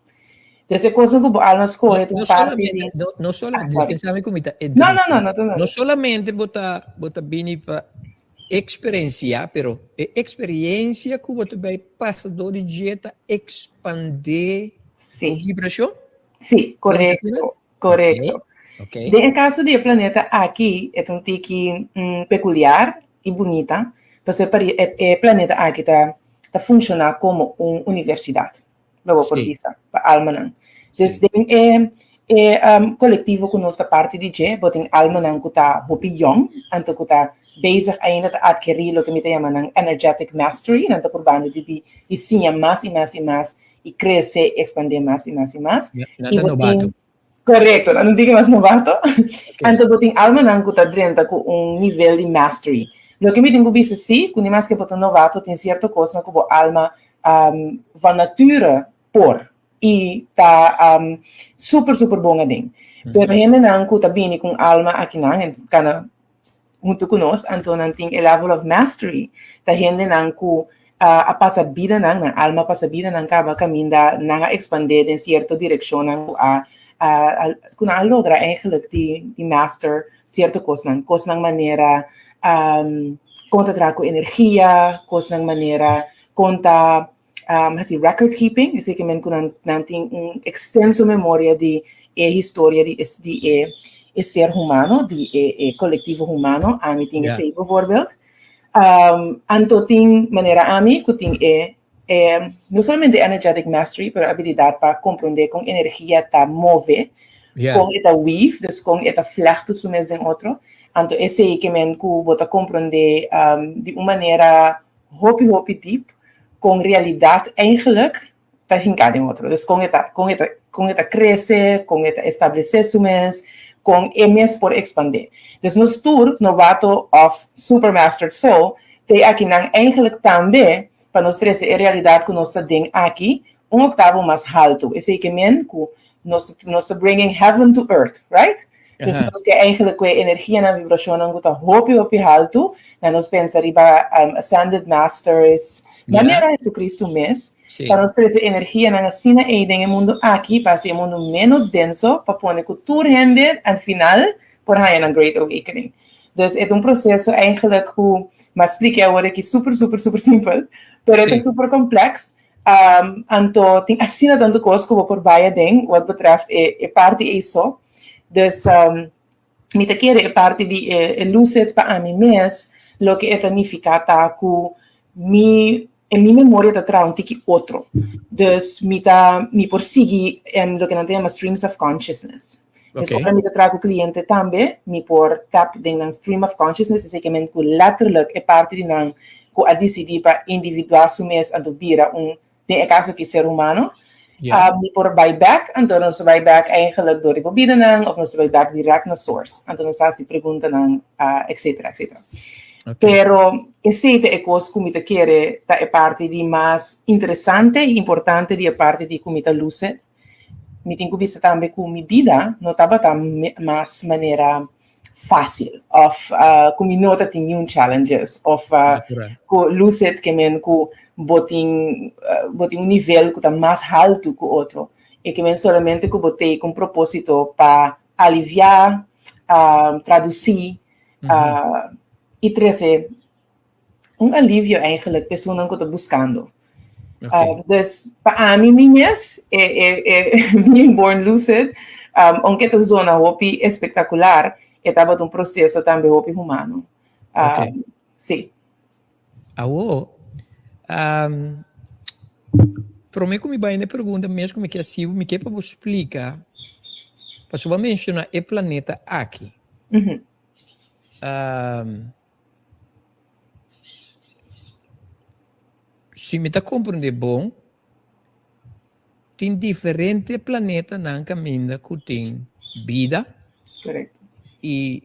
Dus e cosnan cu bo alma scoge ta un No parti di solamente, no, no solamente, Ah, sorry. dispensame cu mi ta No, no, no, no, no, no. No solamente bo ta, bo ta bini pa experiencia, pero e experiencia cu bo ta bay pasa door di dje ta expande Sí. bo vibracion? Sí, correcto, correcto. Okay. Den e caso di e planeta aki, e ta un tiki mm, peculiar y bunita, pasobra e, e, e planeta aki ta, ta funciona como un universidad, lo bo por Sí. bisa, pa almanan. Dus Sí. den e, e um, colectivo cu nos ta parti di dje, bo tin almanan cu ta hopi jong, anto cu ta bezig ainda ta adquiri loke mi ta yama nan energetic mastery, nan ta purbando di bi, di siña mas y mas y mas y crece y expande mas y mas y mas. Ja, nan Y ta bo nobato. tin Correcto, nan no tin mas nobato. Anto bo tin almanan cu ta drenta cu un nivel di mastery. Loke mi tin cu bisa si, cu ni maske bo ta nobato, tin cierto cosnan cu bo alma um, van nature por. i ta um, super super bon aden. Pero hendenan ku ta bini ku un alma akinan en kana huntu ku nos, anto nan tin e level of mastery. Ta hendenan ku a pasa bidanan, nan alma a pasa bidanan kaba kaminda nan a ekspandé den sierto direkshonnan ku a ku nan a logra eigenlijk di di master sierto kosnan. Kosnan manera kon ta traha ku energia, kosnan manera kon ta hasi record keeping, esei ke men ku nan nan tin un ekstenso memoria di e historia di di e e ser humano, di e e kolektivo humano, ami tin esei bijvoorbeeld. Anto tin manera ami ku tin e e no solamente energetic mastery, pero abilidat pa komprondé kon energia ta move, kon e ta weave, dus kon e ta flèchtu su mes den otro. Anto esei ke men ku bo ta komprondé di un manera hopi hopi diep kon realidat eigenlijk ta hinká den otro. Dus kon e ta kon e ta kon e ta krese, kon e ta establesé su mes, kon e mes por ekspandé. Dus nos tur, novato òf super mastered soul, t'ei akinan eigenlijk tambe pa nos trese e realidat ku nos ta den aki un oktavo mas haltu. Esei ke men ku nos nos ta bringing heaven to earth, right? Dus nos ke eigenlijk ku e energianan, vibrashonnan ku ta hopi hopi haltu, na nos pensa riba um, ascended masters, manera Jesucristo mes, pa nos trese energianan asina ei den e mundu aki, pa hasi e mundu menos denso, pa pone ku tur hende al final por haña nan great awakening. Dus e ta un proseso eigenlijk ku m'a splika awor aki super super super simpel, pero e ta super complex. Um, anto tin asina tantu kos ku bo por bai aden wat betreft e, e parti ei so. Dus um, mi ta kere e parti di e, e lucid pa ami mes, loke e ta nifiká ta ku mi e mi memoria ta traha un tiki otro. Dus mi ta mi por sigui em, loke nan ta yama streams of consciousness. Dus ora mi ta traha ku kliente tambe, mi por tap den nan stream of consciousness, esei ke men ku letterlijk e parti di nan ku a disidí pa individuá su mes anto bira un, den e kaso aki, ser humano. Mi por bai bèk, anto nos ta bai bèk eigenlijk dor di bo bidanan òf nos ta bai bèk dirèkt na source. Anto nos ta hasi preguntanan, etcetera, etcetera. Pero esei ta e kos ku mi ta kere ta e parti di mas interesante i importante di e parti di ku mi ta lucid. Mi tin ku bisa tambe ku mi bida no tabata mas manera fásil òf ku mi no ta tin niun challenges òf ku lucid ke men ku bo tin bo tin un nivel ku ta mas haltu ku otro. E ke men solamente ku bo tei ku un propósito pa aliviá, tradusí i trese un alivio eigenlijk pa esunnan ku ta buskando. Okay. Dus pa ami mi mes, e, e, e, being born lucid, um, aunque ta zona hopi espectacular, e tabata un proceso tambe hopi humano. Um, okay. Sí. Awo, um, prome ku mi bai na e pregunta mes ku mi ke hasi, mi ke pa bo splika, pasobra bo a menshona e planeta aki. Mm -hmm. Um, Si mi ta komprendé bon, tin diferente planetanan kaminda ku tin bida. Korekto. I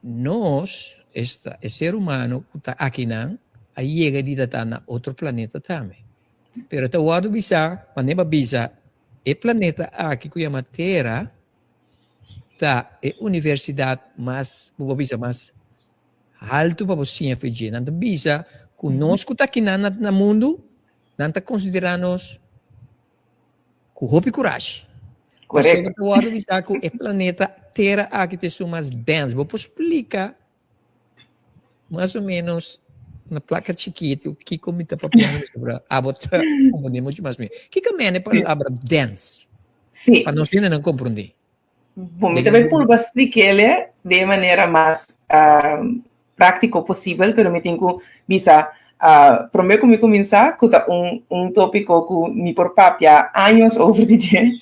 nos, esta, e ser humano ku ta akinan, a yega di ta ta na otro planeta tambe. Pero ta wòrdu bisá, manera bo a bisa, e planeta aki ku yama Tera ta e universidat mas, bo por bisa, mas haltu pa bo siña for dje. Nan ta bisa ku nos ku ta akinan na na mundu, nan ta konsiderá nos ku hopi kurashi. Korekto. Pasobra ta wòrdu bisa ku e planeta Tera aki ta esun mas dens. Bo por splika mas o ménos na plaka chikitu kiko mi ta papiando pasobra abo ta komprondé muchu mas mihó. Kiko mene palabra dens? Sí. Pa nos hendenan komprondé. Bon, mi ta bai purba splik'é den e manera mas práktiko posibel, pero mi tin ku bisa promé ku mi kuminsá ku ta un un tópiko ku mi por papia años over di dje.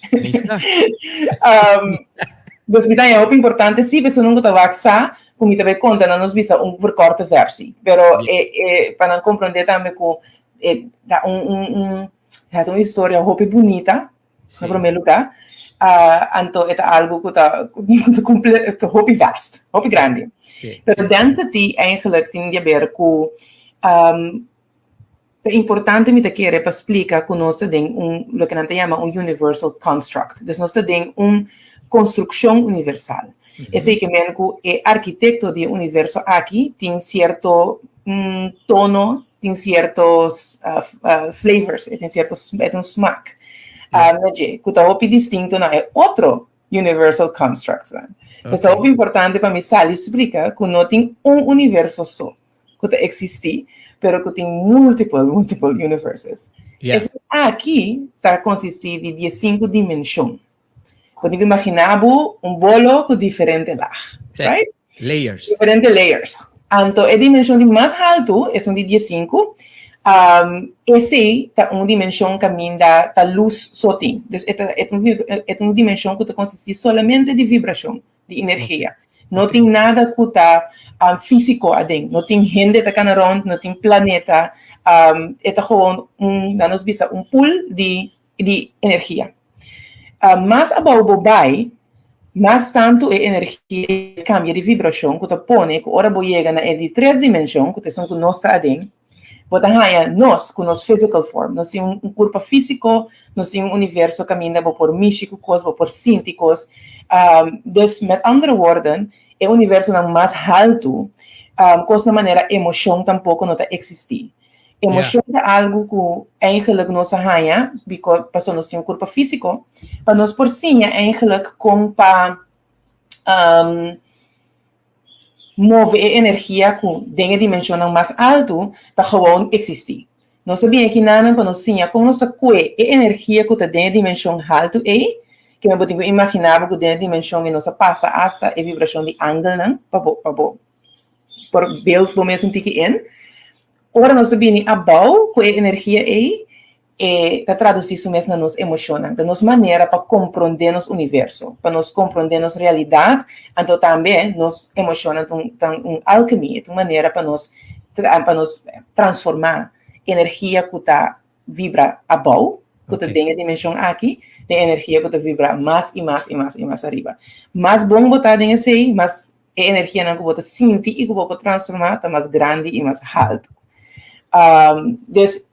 Dus mi ta haña hopi importante sí, pasobra nunka ta wak sa ku mi ta bai konta nan nos bisa un verkorte versie, pero e e pa nan komprondé tambe ku e ta un un un ta un historia hopi bunita. Na promé lugá, anto e ta algu ku ta ku hopi vast, hopi grandi. Pero density eigenlijk tin di aber ku Ta importante mi ta kere pa splika ku nos ta den un loke nan ta yama un universal construct. Dus nos ta den un konstrukshon universal. Esei ke men ku e arkitekto di e universo aki tin sierto tono, tin sierto flavors, e tin sierto e tin un smak na dje ku ta hopi distinto na e otro universal constructsnan. Pues ta hopi importante pa mi sali splika ku no tin un universo so. ku ta eksistí, pero ku tin multiple, multiple universes. Yeah. Esun aki ta konsistí di diesinku dimenshon. Bo tin ku imaginá bo un bolo ku diferente lag, Sí. right? Layers. Diferente layers. Anto e dimenshon di mas haltu, esun di diesinku, um, esei ta un dimenshon kaminda ta lus so tin. Dus e ta, e ta un, e ta un dimenshon ku ta konsistí solamente di vibrashon. di energia. No tin nada ku ta um, físiko aden. No tin hende ta kana rond, no tin planeta. Um, e ta gewoon un, laat nos bisa, un pool di, di energia. Mas abou bo bai, mas tantu e energia kambia di vibrashon ku ta pone ku ora bo yega na e di tres dimenshon, ku ta esun ku nos ta aden, Bo ta haña nos ku nos physical form. Nos tin un kurpa físiko, nos tin un universo kaminda bo por mishi ku kos, bo por sinti kos. Dus, met andere woorden, e universonan mas haltu, kosnan manera emoshon tampoko no ta eksistí. Emoshon ta algu ku eigenlijk nos a haña pasobra nos tin un kurpa físiko, pa nos por siña eigenlijk kon pa Move e energia ku den e dimenshonnan mas altu ta gewoon eksistí. Nos a bini akinanan pa nos siña kon nos ta kue e energia ku ta den e dimenshon haltu ei, kende bo tin ku imaginá bo ku den e dimenshon ei nos a pasa asta e vibrashon di angelnan pa bo pa bo por beeld bo mes un tiki in. Ora nos a bini abou ku e energia ei, E ta tradusí su mes na nos emoshonnan. Ta nos manera pa komprondé nos universo, pa nos komprondé nos realidat, anto tambe nos emoshonnan ta un ta un alchemy, e ta un manera pa nos pa nos transformá energia ku ta vibra abou, ku ta den e dimenshon aki, den energia ku ta vibra mas i mas i mas i mas ariba. Mas bon bo ta den esei, mas e energianan ku bo ta sinti i ku bo por transformá ta mas grandi i mas haltu. Dus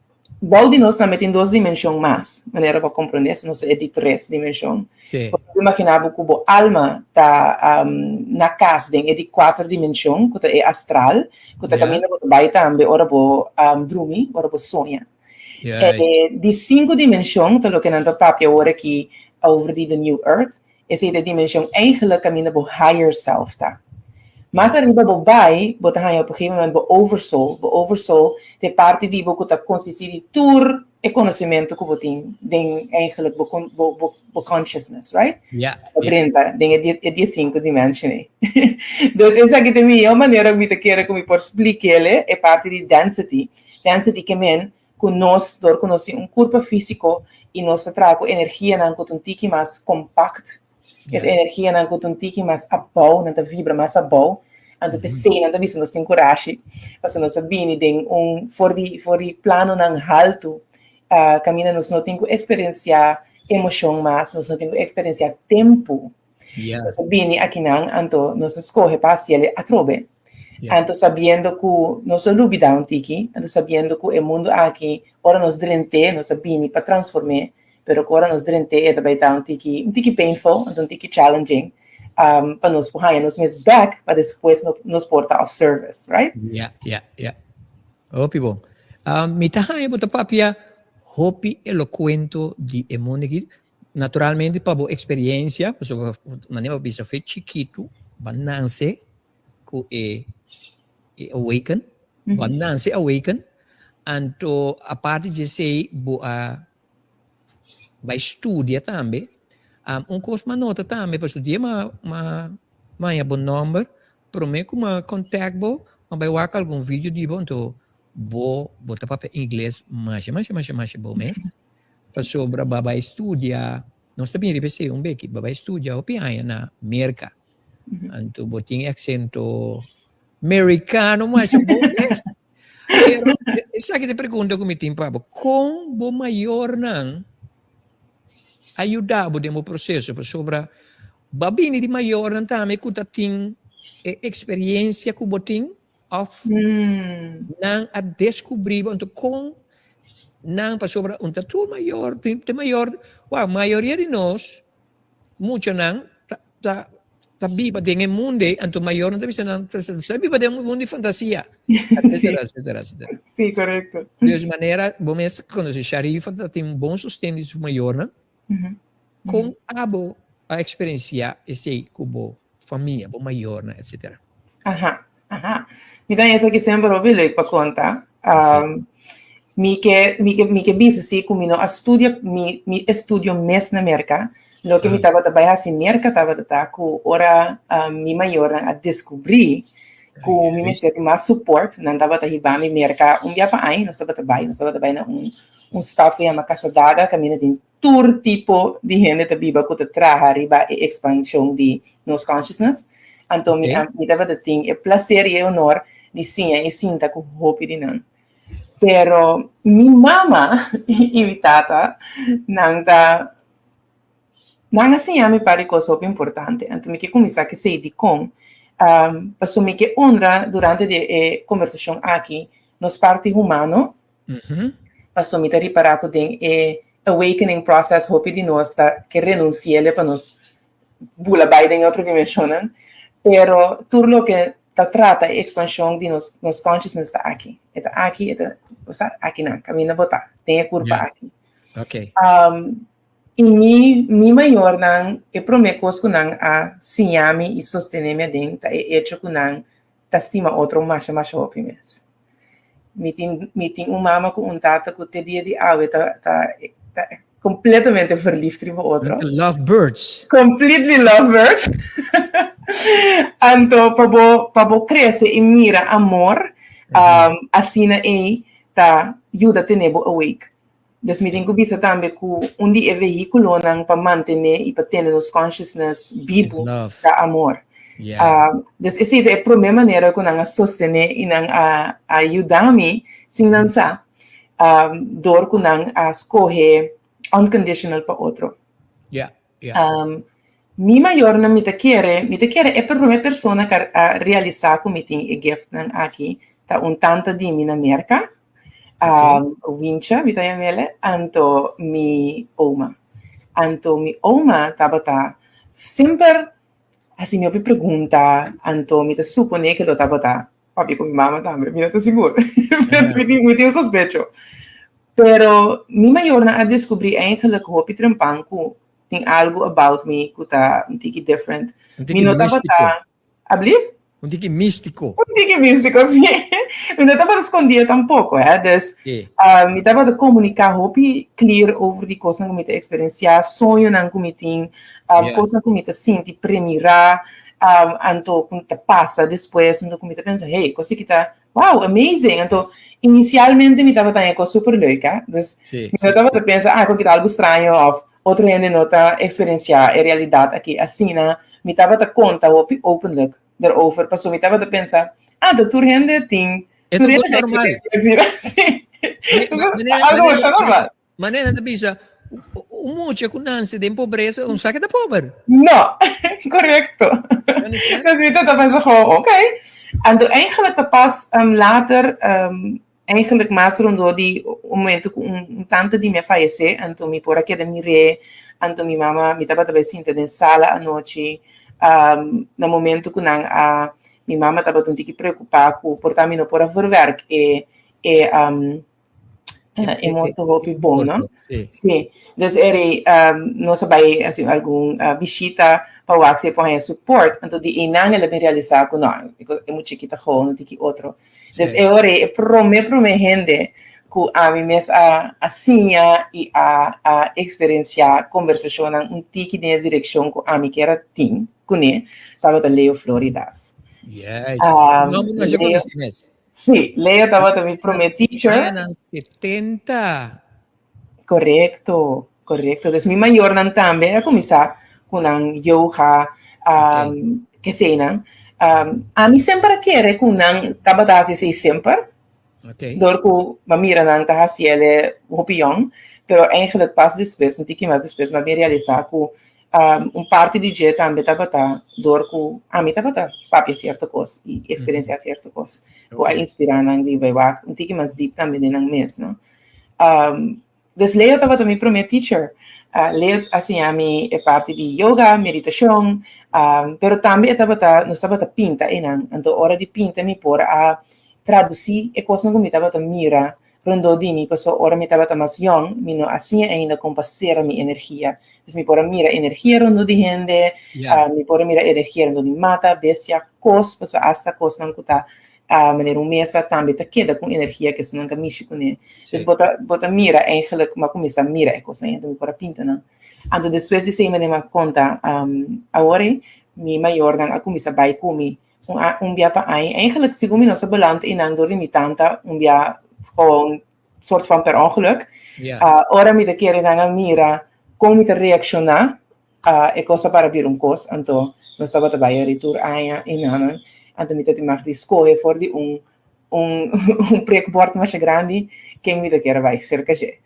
Bou di nos tambe tin dos dimenshon mas, manera bo komprondé, si nos e di tres dimenshon. Sí. Bo por imaginá bo ku bo alma ta na kas den e di kuater dimenshon, ku ta e astral, ku ta kaminda bo ta bai tambe ora bo drumi, ora bo soña. E di sinku dimenshon ta loke nan ta papia awor aki over di the new earth, Esei ta e dimenshon eigenlijk kaminda bo higher self ta. Mas ariba bo bai, bo ta haña op een gegeven moment bo oversoul. Bo oversoul ta e parti di bo ku ta konsistí di tur e konosementu ku bo tin den eigenlijk bo bo bo bo consciousness, right? Ja, Bo ja. drenta den e die e diesinku dimension ei. Dus esaki ta e mihó manera ku mi ta kere ku mi por splik'el e parti di density. Density ke men ku nos, dor ku nos tin un kurpa físiko i nos ta traha ku energianan ku ta un tiki mas kompakt, e energianan ku ta un tiki mas abou, nan ta vibra mas abou, anto p'esei nan ta bisa nos tin kurashi, pasobra nos a bini den un for di for di planonan haltu, kaminda nos no tin ku eksperensiá emoshon mas, nos no tin ku eksperensiá tempu. Nos a bini akinan, anto nos a skohe pa hasi el atrobe. Anto sabiendo ku nos lo lubidá un tiki, anto sabiendo ku e mundu aki ora nos drent'é nos a bini pa transform'é, pero ku ora nos drent'é e ta bai ta un tiki un tiki painful, anto un tiki challenging pa nos por haña nos mes bèk pa despues nos por ta of service, right? Ya, ya, ya. Hopi bon. Mi ta haña bo ta papia hopi elokuento di e mundu aki. Naturalmente pa bo experiencia, pasobra manera bo bisa fe chikitu, bo a nanse ku e e awaken, bo a nanse awaken, anto aparte di esei bo a bai studia tambe. Un kos m'a nota tambe, pasobra dia m'a m'a haña bo nòmber, promé ku m'a contact bo, m'a bai wak algun video di bo, anto bo bo ta papia ingles masha masha masha masha bon mes. Pasobra bo a bai studia, nos ta bini riba esei un beki, bo a bai studia hopi aña na Merka. Anto bo tin e aksento merikano masha bon mes. Pero esaki ta e pregunta ku mi tin pa bo, kon bo mayornan a yuda bo den bo proseso? Pasobra bo a bini di mayornan tambe ku ta tin e eksperensia ku bo tin òf nan a deskubrí bo? Anto kon. Nan pasobra un ta tur mayor, te mayor, wak, mayoria di nos muchanan ta ta ta biba den e mundo ei, anto mayornan ta bisa nan ta ta biba den un mundo di fantasia, etcetera, etcetera, etcetera. Sí, korekto. Dus manera bo mes konosé Sharifa ta tin un bon sosten di su mayornan, kon abo a eksperensiá esei ku bo famia, bo mayornan, etcetera? Aha, aha. Mi ta esaki semper hopi leuk pa konta. Um, mi ke, mi ke, mi ke bisa si ku mi no a studia, mi, mi estudio mes na Merka. Loke mi tabata bai hasi Merka tabata ta ku ora um, mi mayornan a deskubrí ku mi mester di mas support, nan tabata hiba mi Merka un bia pa aña, nos tabata bai, nos tabata bai na un, un stad ku yama Casadada, kaminda tin tur tipo di hende ta biba ku ta traha riba e ekspanshon di nos consciousness. Anto mi a mi tabata tin e plaser i e honor di siña i sinta ku hopi di nan. Pero mi mama i mi tata nan ta nan a siña mi par di kos hopi importante. Anto mi ke kuminsá ku esei dikon? Pasobra mi ke honra durante di e kombersashon aki nos parti humano. Paso mi ta ripará ku den e awakening process hopi di nos ta ke renunsi'ele pa nos bula bai den e otro dimenshonnan. Pero tur loke ta trata e ekspanshon di nos nos consciousness ta aki. E ta aki, e ta, bo sa, akinan, kaminda bo ta, den e kurpa aki. I mi mi mayornan, e promé kos ku nan a siña mi i sostené mi aden ta e echo ku nan ta stima otro masha masha hopi mes. Mi tin mi tin un mama ku un tata ku te dia di awe ta ta ta completamente verliefd riba otro. Love birds. Completely love birds. Anto pa bo pa bo krese i mira amor um, asina ei ta yuda tene bo awake. Dus mi tin ku bisa tambe ku un di e vehíkulonan pa mantené i pa tene nos consciousness bibu ta amor. Dus esei ta e promé manera ku nan a sostené i nan a a yuda mi sin nan sa, dor ku nan a skohe unconditional pa otro. Mi mayornan mi ta kere, mi ta kere e promé persona ku a realisá ku mi tin e giftnan aki ta un tanta di mi na Merka. Um, Wincha, mi ta yamele, anto mi oma. Anto mi oma tabata semper hasi mi hopi pregunta, anto mi ta supone ke lo tabata papia ku mi mama tambe, mi no ta sigur. Mi tin, mi tin un sospecho. Pero mi mayornan a deskubrí eigenlijk hopi trempan ku tin algu about mi ku ta un tiki different. Un Mi tiki no místiko. tabata, ablief? Un tiki místiko. Un tiki místiko, sí. Mi no tabata skondí tampoko, hè. Dus, Sí. ah, mi tabata komuniká hopi clear over di kosnan ku mi ta eksperensiá, soñonan ku mi tin, ah, Yeah. kosnan ku mi ta sinti, premirá, ah, anto ku ta pasa despues, anto ku mi ta pensa, hey, kos aki ta, wow, amazing. Anto, inisialmente mi tabata haña e kos super leuk, hè. Dus, Sí, mi no sí, tabata sí. pensa, ah, ku aki ta algu straño òf otro hende no ta eksperensiá e realidat aki asina. Mi tabata konta hopi openlijk derover, pasobra mi tabata pensa, ah, ta tur hende tin, E ta tur hende kos ta normal. eksperensia asina. Sí. Manera, Algo manera, masha normal. manera nan ta bisa, un mucha ku nanse den pobresa, un sa ke ta pober. No, korekto. You understand? Dus mi ta pensa gewoon, oké. Anto eigenlijk ta pas um, later, um, Eigenlijk mas rondó di un momento ku un tante di mi a fayesé, anto mi por a keda mir'é, anto mi mama, mi tabata bai sinta den sala anochi, na momento ku nan a, mi mama tabata un tiki preokupá ku por ta mi no por a verwerk e e e morto hopi bon, no? Sí. Dus e rei nos a bai hasi algun bishita pa wak si e por haña support, anto di einan el a bin realisá ku no, e mucha kita gewoon un tiki otro. Dus e ora ei e promé promé hende ku ami mes a a siña i a a eksperensiá kombersashonnan un tiki den e direkshon ku ami kier a tin kuné tabata Leo Floridas. Yes. Um, no, no, yo Leo, sí, Leo tabata mi promé teacher. Añanan 70. Korekto, korekto. Dus mi mayornan tambe a kuminsá ku nan yoga, um, keseinan. Um, ami semper a kere ku nan tabata hasi esei semper. Okay. Door ku m'a mira nan ta hasi ele hopi yong. Pero eigenlijk pas despues, un tiki mas despues, m'a bin realisá ku um, un parti di dje tambe tabata door ku ami tabata papia sierto kos i eksperensiá sierto kos. Ku a inspirá nan di bai wak un tiki mas diep tambe den nan mes, no? Dus Leo tabata mi promé teacher. Leo a siña mi e parti di yoga, meditashon, pero tambe e tabata, nos tabata pinta einan. Anto ora di pinta mi por a tradusí e kosnan ku mi tabata mira rondó di mi, pasobra ora mi tabata mas yòn mi no a siña ainda kon pa sera mi energia. Dus mi por a mira energia rondó di hende, mi por a mira energia rondó di mata, bestia, kos, pasobra asta kosnan ku ta manera un mesa tambe ta keda ku energia ku esunnan ka mishi kuné. Dus bo ta bo ta mira eigenlijk, mi a kuminsá mira e kosnan ei, anto mi por a pinta nan. Anto despues di esei manera mi a konta awor ei, mi mayornan a kuminsá bai ku mi un un bia pa aña. Eigenlijk segun mi nos a beland einan dor di mi tanta un bia gewoon soort van per ongeluk. Ora mi ta kere nan a mira kon mi ta reakshoná E kos a para bira un kos, anto nos tabata bai ari tur aña i nanan, anto mi ta tin mag di skohe for di un un un prikbord masha grandi ken mi ta kier a bai serka dje,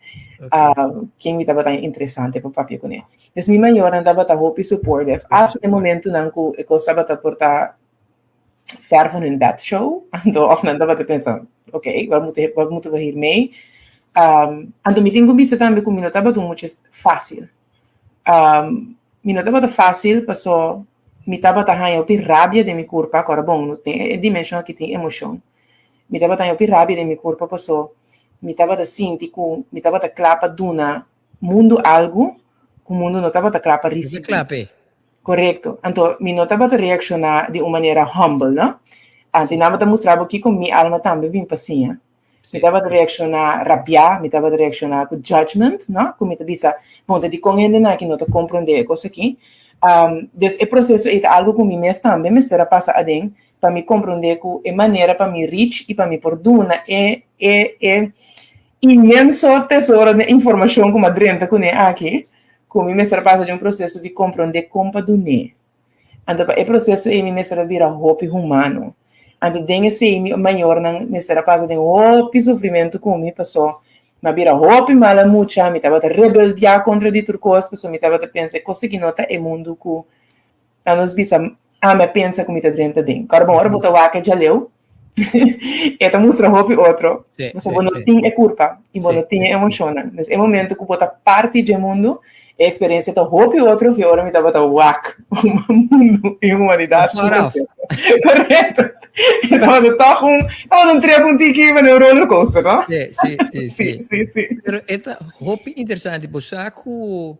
ken mi tabata interesante pa papia kuné. Dus mi mayornan tabata hopi supportive, asta den momentunan ku e kos tabata por ta ver van hun bed show, anto òf nan tabata pensa, oké, wat moeten wat moeten we hiermee? Anto mi tin ku bisa tambe ku mi no tabata un mucha fásil. Mi no tabata fásil paso mi tabata haña hopi rabia den mi kurpa, kòrda bon, nos den e dimenshon aki tin emoshon. Mi tabata haña hopi rabia den mi kurpa paso mi tabata sinti ku mi tabata kla pa duna mundu algu ku mundu no tabata kla pa risibí. Korekto. Anto mi no tabata reakshoná di un manera humble, no? Anto i nan tabata mustra bo kiko mi alma tambe bin pa siña. Mi tabata reakshoná rabiá, mi tabata reakshoná ku judgment, no? Ku mi ta bisa, bon, ta dikon hendenan aki no ta komprondé e kos aki? Dus e proseso ei ta algu ku mi mes tambe mester a pasa aden pa mi komprondé ku e manera pa mi reach i pa mi por duna e e e inmenso tesoro di informashon ku mi a drenta kuné aki, ku mi mester a pasa den un proseso di komprondé kon pa dun'é. Anto pa e proseso ei mi mester a bira hopi humano. Anto den esei mi mayornan mester a pasa den hopi sufrimentu ku mi paso mi a bira hopi mala mucha, mi tabata rebeldiá kontra di tur kos paso mi tabata pensa e kos aki no ta e mundu ku ta nos bisa ami a pensa ku mi ta drenta den. Kòrda bon ora bo ta wak e djaleu e ta mustra hopi otro. Pasobra bo no tin e kurpa i bo no tin e emoshonnan. Dus e momento ku bo ta parti dje mundu, e eksperensia ta hopi otro ku ora mi tabata wak mundu i humanidat. Korekto. E tabata tòg un, tabata un trip un tiki manera un rollercoaster, no? Sí, sí, sí, sí. Sí, sí. Pero e ta hopi interesante, bo sa ku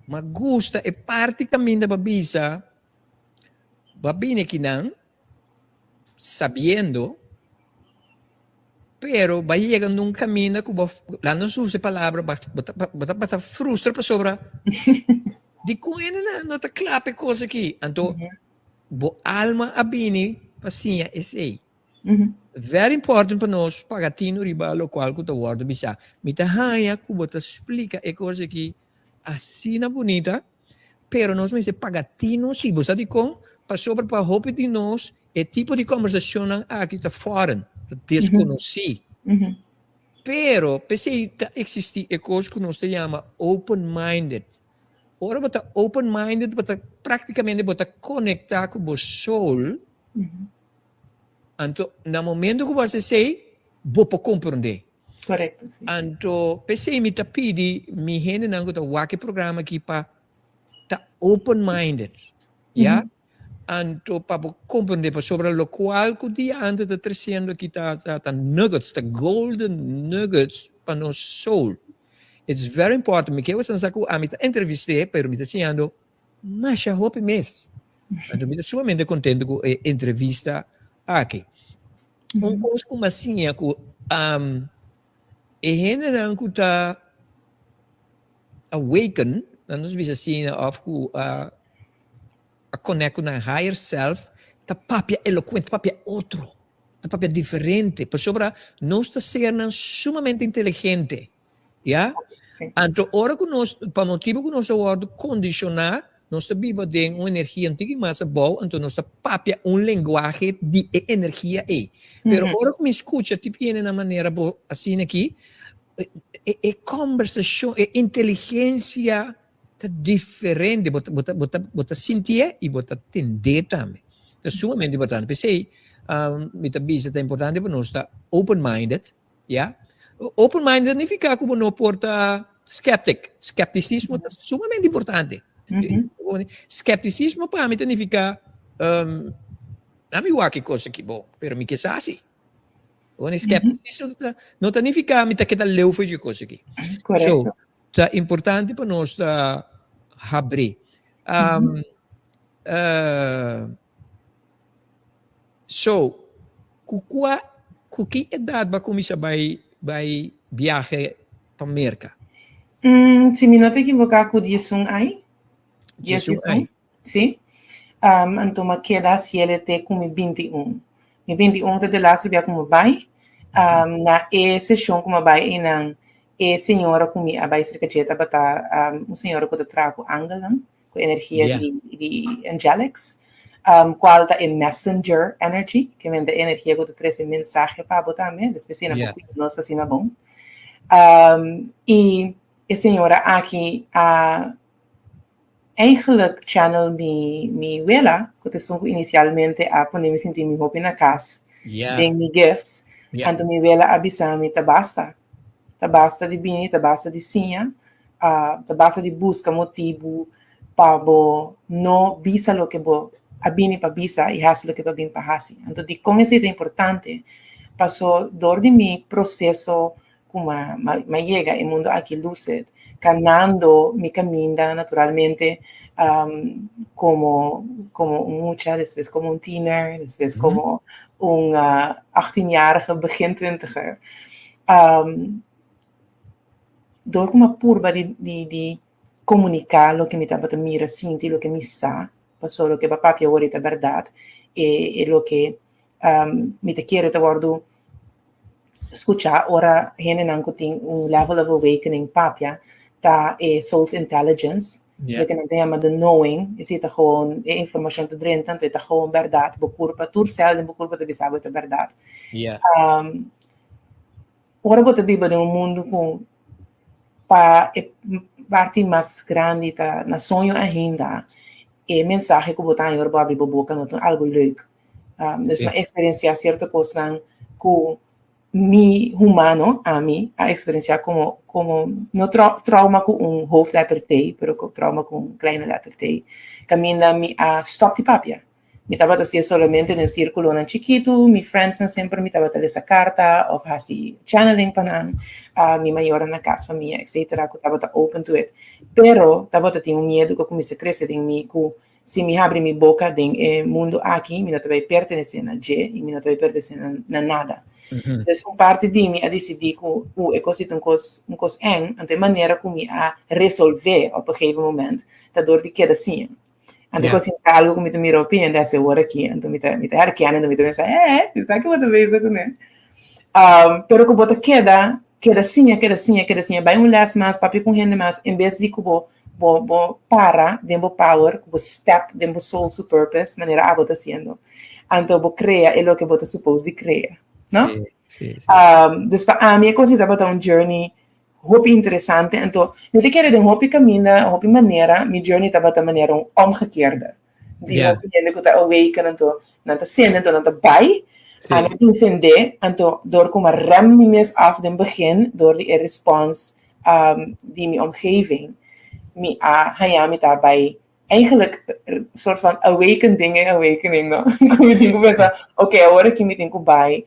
mi a gusta e parti kaminda bo a bisa, bo a bini akinan sabiendo, pero ba yega nun caminda cu bo, la nos usa e palabra, ba, bo ta, bo ta, bo ta frustra pasobra di con hende na no ta cla pa e cos aki. Anto, bo alma a bini pa siña esey. Very important pa nos paga tino riba locual cu ta wordo bisa. Mi ta haña cu bo ta splica e cos aki asina bunita, Pero nos mester paga tino si. Bo sa dikon? Pasobra pa hopi di nos e tipo di kombersashonnan aki ta foreign, ta deskonosí. Pero p'esei ta eksistí e kos ku nos ta yama open-minded. Ora bo ta open-minded bo ta praktikamente bo ta konektá ku bo soul, anto na momento ku bo hasi esei bo por komprondé. Correcto, sí. Anto, p'esei mi ta pidi mi hendenan ku ta wak e programa aki pa ta open-minded, ya? Anto pa bo komprendé, pasobra lokual ku Diante ta tresiendo aki ta ta ta nuggets, ta golden nuggets pa nos soul. It's very important. Mi ke boso sa ku ami ta entrevist'é, pero mi ta siñando masha hopi mes. Anto mi ta sumamente kontento ku e entrevista aki. Un kos ku mi a siña ku e hendenan ku ta awaken, nan nos bisa asina, òf ku a connect ku nan higher self, ta papia elocuente, ta papia otro, ta papia diferente, pasobra nos ta sernan sumamente inteligente. Ya? Anto ora ku nos, pa motibu ku nos a wòrdu kondishoná, nos ta biba den un energia un tiki mas abou, anto nos ta papia un lenguahe di e energia ei. Pero ora ku mi skucha tipo hende na manera bo asina aki, e e kòmbersashon, e inteligensia ta diferente, bo ta bo ta bo ta bo ta sintié i bo ta tendé tambe. Ta sumamente importante. P'esei mi ta bisa ta importante pa nos ta open minded. Ya. Open minded significa ku bo no por ta skeptic. Skepticismo ta sumamente importante. Skepticismo pa mi significa ami wak e kos aki bon, pero mi ke sa si. Bueno, skepticismo no ta significa mi ta keda leu for di e kos aki. Correcto. So, ta importante pa nos ta habri. So, ku kua, ku ki edat bo a kuminsá bai bai biahe pa Merka? Si mi no ta ekivoká ku 11 aña. 11 aña. Si. Anto mi a keda hasiel te ku mi 21. Mi 21 ta de laatste bia ku mi bai. Na e seshon ku mi a bai einan e señora ku mi a bai serka dje tabata un señora ku ta traha ku angelnan. Ku energia di angelics, kual ta e messenger energy, ke men ta e energia ku ta trese mensahe pa bo tambe, despues asina bo kuida nos asina bon. I e señora aki a eigenlijk channel mi mi wela, ku ta esun ku inisialmente a pone mi sinti mi hopi na kas den mi gifts, anto mi wela a bisa mi ta basta, ta basta di bini, ta basta di siña, ta basta di buska motibu pa bo no bisa loke bo a bini pa bisa i hasi loke bo a bini pa hasi. Anto dikon esei ta importante? Paso dor di mi proseso ku m'a yega e mundu aki lucid, kanando mi kaminda naturalmente komo komo un mucha, despues komo un tiener, despues komo un achttienjarige, begin twintiger. Dor ku mi a purba di di di komuniká loke mi tabata mira, sinti, loke mi sa, pasobra loke bo a papia awor ta bèrdat, e e loke mi ta kere ta wòrdu skuchá ora hendenan ku tin un level of awakening papia, ta e soul's intelligence, loke nan ta yama the knowing, esei ta gewoon e informashon ta drenta, anto e ta gewoon bèrdat, bo kurpa, tur sèl den bo kurpa ta bisa bo e ta bèrdat. Ora bo ta biba den un mundu ku pa e parti mas grandi ta na soño ainda, e mensahe ku bo ta haña ora bo abri bo boka no ta algu leuk. Dus mi a eksperensiá sierto kosnan ku mi humano, ami, a eksperensiá komo komo no trauma ku un hoofdletter T, pero trauma ku un kleine letter T, kaminda mi a stòp di papia. Mi tabata hasié solamente den sírkulonan chikitu, mi friendsnan semper mi tabata lesa karta òf hasi channeling pa nan, mi mayornan na kas, famia etcetera ku tabata open to it. Pero tabata tin un miedu ku a kuminsá krese den mi ku si mi habri mi boka den e mundu aki mi no ta bai pertenesé na dje i mi no ta bai pertenesé na nada. Dus un parti di mi a disidí ku e kos ei ta un kos un kos eng, anto e manera ku mi a resolvé op een gegeven moment ta dor di keda siña. Anto yeah. Sin algo ku mi ta mira op en desse ora aki, anto mi ta mi ta herkennen, anto mi ta pensa, eh, mi sa ke bo ta bezig kuné. Pero ku bo ta keda, keda siña, keda siña, keda siña, bai un les mas, papia ku hende mas, en bes di ku bo bo bo para den bo power, ku bo step den bo soul su purpose, manera abo ta hasiendo. Anto bo krea e loke bo ta supose di krea, no? Sí, sí, sí. Dus pa ami e kos tabata un journey Hopi interesante, anto mi ta kere den hopi kaminda, hopi manera, mi journey tabata manera un omgekeerde. Di hopi hende ku ta awaken, anto nan ta sende, anto nan ta bai. Ami a bin sende, anto dor ku mi a rem mi mes af den begin, dor di e respons di mi omgeving, mi a haña mi ta bai eigenlijk soort van awaken den e awakening, no? Ku mi tin ku pensa, ok, awor aki mi tin ku bai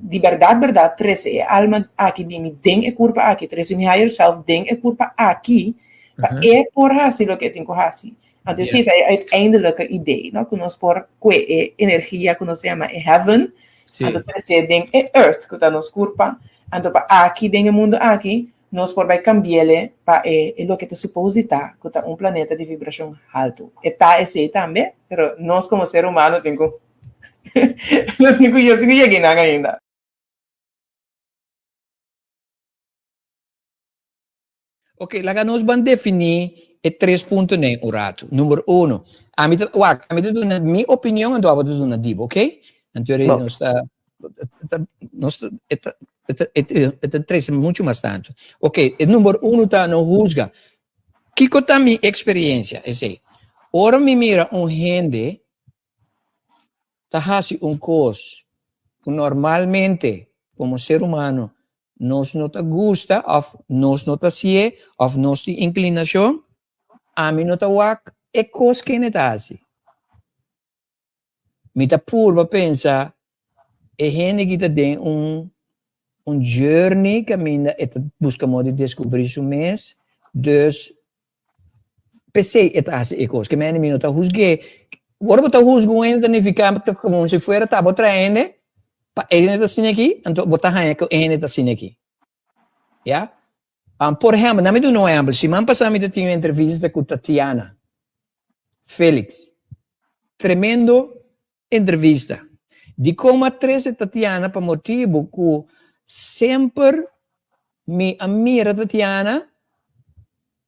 di bèrdat bèrdat trese e alma aki di mi den e kurpa aki, trese mi higher self den e kurpa aki, pa e por hasi loke e tin ku hasi. Anto esei ta e uiteindelijke idee, no? Ku nos por kue e energia ku nos ta yama e heaven, anto trese den e earth ku ta nos kurpa, anto pa aki den e mundu aki nos por bai kambi'ele pa e e loke ta supos di ta, ku ta un planeta di vibrashon haltu. E ta esei tambe, pero nos komo ser humano tin ku nos tin ku yo sin ku yega einan ainda. Ok, laga nos ban definí e tres puntonan un ratu. Number uno, ami ta, wak, ami ta duna mi opinion anto abo ta duna di bo, ok? Anto nos ta nos ta, e ta, e ta, e ta trese mucho mas tantu. Ok, e number uno ta no husga. Kiko ta mi experiencia? Esei, ora mi mira un hende ta hasi un kos ku normalmente komo ser humano. nos no ta gusta òf nos no ta hasié òf nos tin inklinashon, ami no ta wak e kos kende ta hasi. Mi ta purba pensa e hende ki ta den un un journey kaminda e ta buska moda di deskubrí su mes, dus p'esei e ta hasi e kos. Ke mende mi no ta husg'é. Ora bo ta husga un hende ta nifiká ta komo si fuera ta bo traha hende pa e hende ta asina aki, anto bo ta haña ku e hende ta asina aki. Ya? Por ehèmpel, nan mi duna un ehèmpel, siman pasá mi ta tin un entrevista ku Tatiana Felix. Tremendo entrevista. Dikon mi a trese Tatiana? Pa motibu ku semper mi a mira Tatiana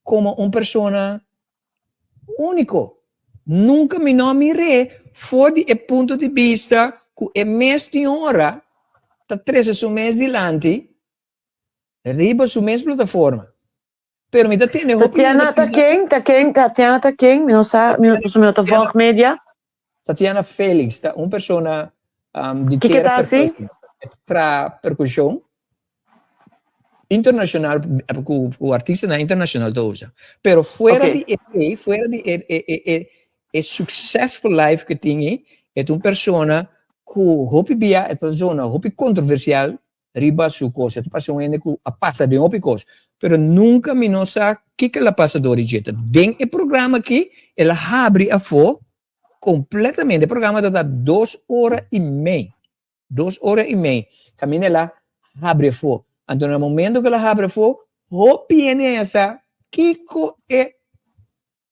komo un persona úniko. Nunka mi no a mir'é for di e punto di bista ku e mes tin ora ta trese su mes dilanti riba su mes plataforma. Pero mi ta tende hopi Tatiana hende ta bisa. ken? Ta ken? Tatiana ta ken? Mi no sa, mi no, Tatiana, pasobra mi no ta Tatiana, volg media. Tatiana Felix ta un persona um, di Kiko tera ta hasi? percusion. E ta traha percusion internacional ku, ku artistanan internacional ta usa. Pero fuera Oké. di esei, fuera di e, e, e, e, e successful life ku e tin ei, e ta un persona ku hopi bia e ta zona hopi controversial riba su kos. E ta parse un hende ku a pasa den hopi kos, pero nunka mi no sa kiko el a pasa dor di dje. Ta den e programa aki el a habri afó kompletamente. E programa ta ta dos ora i mei, dos ora i mei kaminda el a habri afó. Anto na momento ku el a habri afó, hopi hende a sa kiko e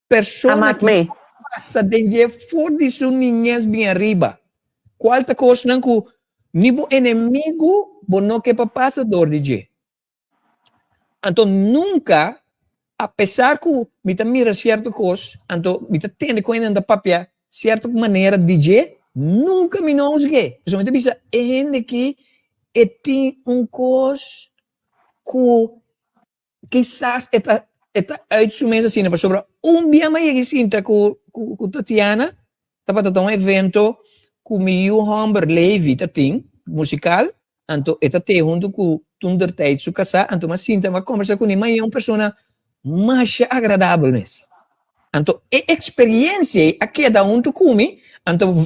persona Amak ki mei. pasa den dje for di su niñez bin ariba. Cual ta cosnan cu ni bo enemigo bo no ke pa pasa door di dje. Anto nunca, a pesar cu mi ta mira cierto cos, anto mi ta tende cu hende ta papia cierto manera di dje, nunca mi no huzgu'e. Pasobra mi ta bisa e hende ki e tin un cos cu Kisas e ta e ta uit su mes asina pasobra un bia mi a yega i sinta ku ku Tatiana tabata ta un evento ku mi yu hòmber Levi ta tin musikal anto e ta te huntu ku toentertijd su kasá anto mi a sinta mi a kombersá kuné mi a haña un persona masha agradabel mes. Anto e experiencia ei a keda huntu ku mi, anto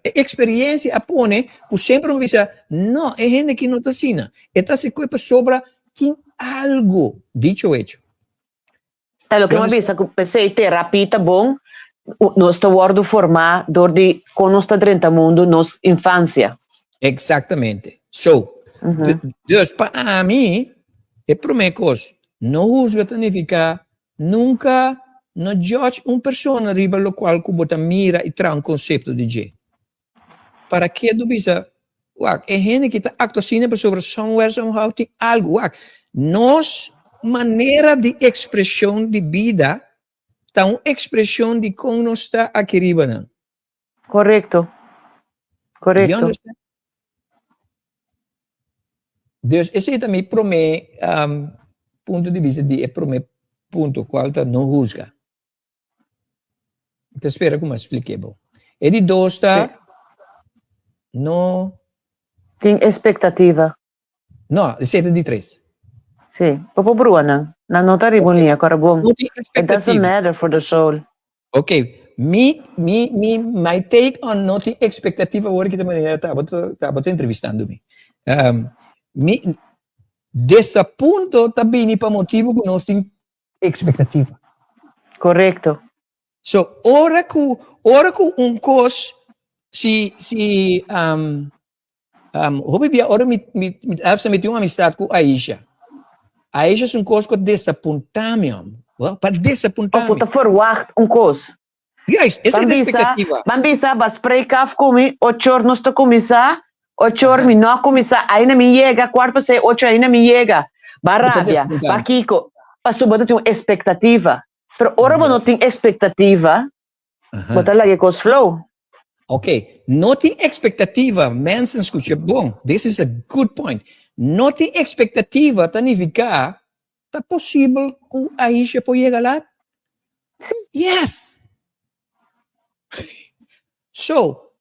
e experiencia a pone ku semper mi bisa, no, e hende aki no ta asina. E ta hasi koe pasobra tin algu, dicho hecho. E loke mi a bisa ku p'esei terapia ta bon, nos ta wòrdu formá dor di kon nos ta drenta mundu nos infansia. Exactamente. So, dus pa ami, e promé kos, no husga ta nifiká Nunka no judge un persona riba lokual ku bo ta mira i traha un konsepto di dje. Para ke do bisa, wak, e hende ki ta aktua asina pasobra somewhere somehow tin algu. Wak, nos manera di ekspreshon di bida ta un ekspreshon di kon nos ta aki riba nan. Korekto. You Korekto. understand? Dus esei ta mi promé um, punto di bista di e promé punto, kual ta no husga. Mi ta spera ku mi a spliké bo. E di dos ta no Tin expectativa. No, esei ta di tres. Sí, bo por brua nan. Nan no ta riba un liña, kòrda bon. No tin It doesn't expectativa. matter for the soul. Ok, mi, mi, mi, my take on no tin expectativa awor ki ta manera ta bo ta bo ta entrevistando mi. Um, mi desapunto ta bini pa motibo ku nos tin expectativa. Correcto. So, ora ku, ora ku un kos si, si, um, Um, hopi bia ora mi, mi, mi, mi, mi tin un amistad ku Aisha. Aisha es un kos ku desapuntá mi, hom. Well, pa desapuntá Of mi. ta verwacht un kos. Juist, esa Ban es la bisa, expectativa. ban bisa, ba spreek af ku mi, ocho or nos ta kuminsá, ocho or Aha. mi no a kuminsá, ainda mi yega, kwart pa seis, ocho ainda mi yega. Ba Bo ta rabia, desapuntá ba mi. kiko. Pasobra bo ta tin un expectativa. Pero ora bo no tin expectativa, Aha. Bo ta laga e kos flow. Ok, no tin expectativa, mensen scucha bon, this is a good point. No tin expectativa ta nifica ta posibel cu Aisha por yega laat? Sí. Yes! So,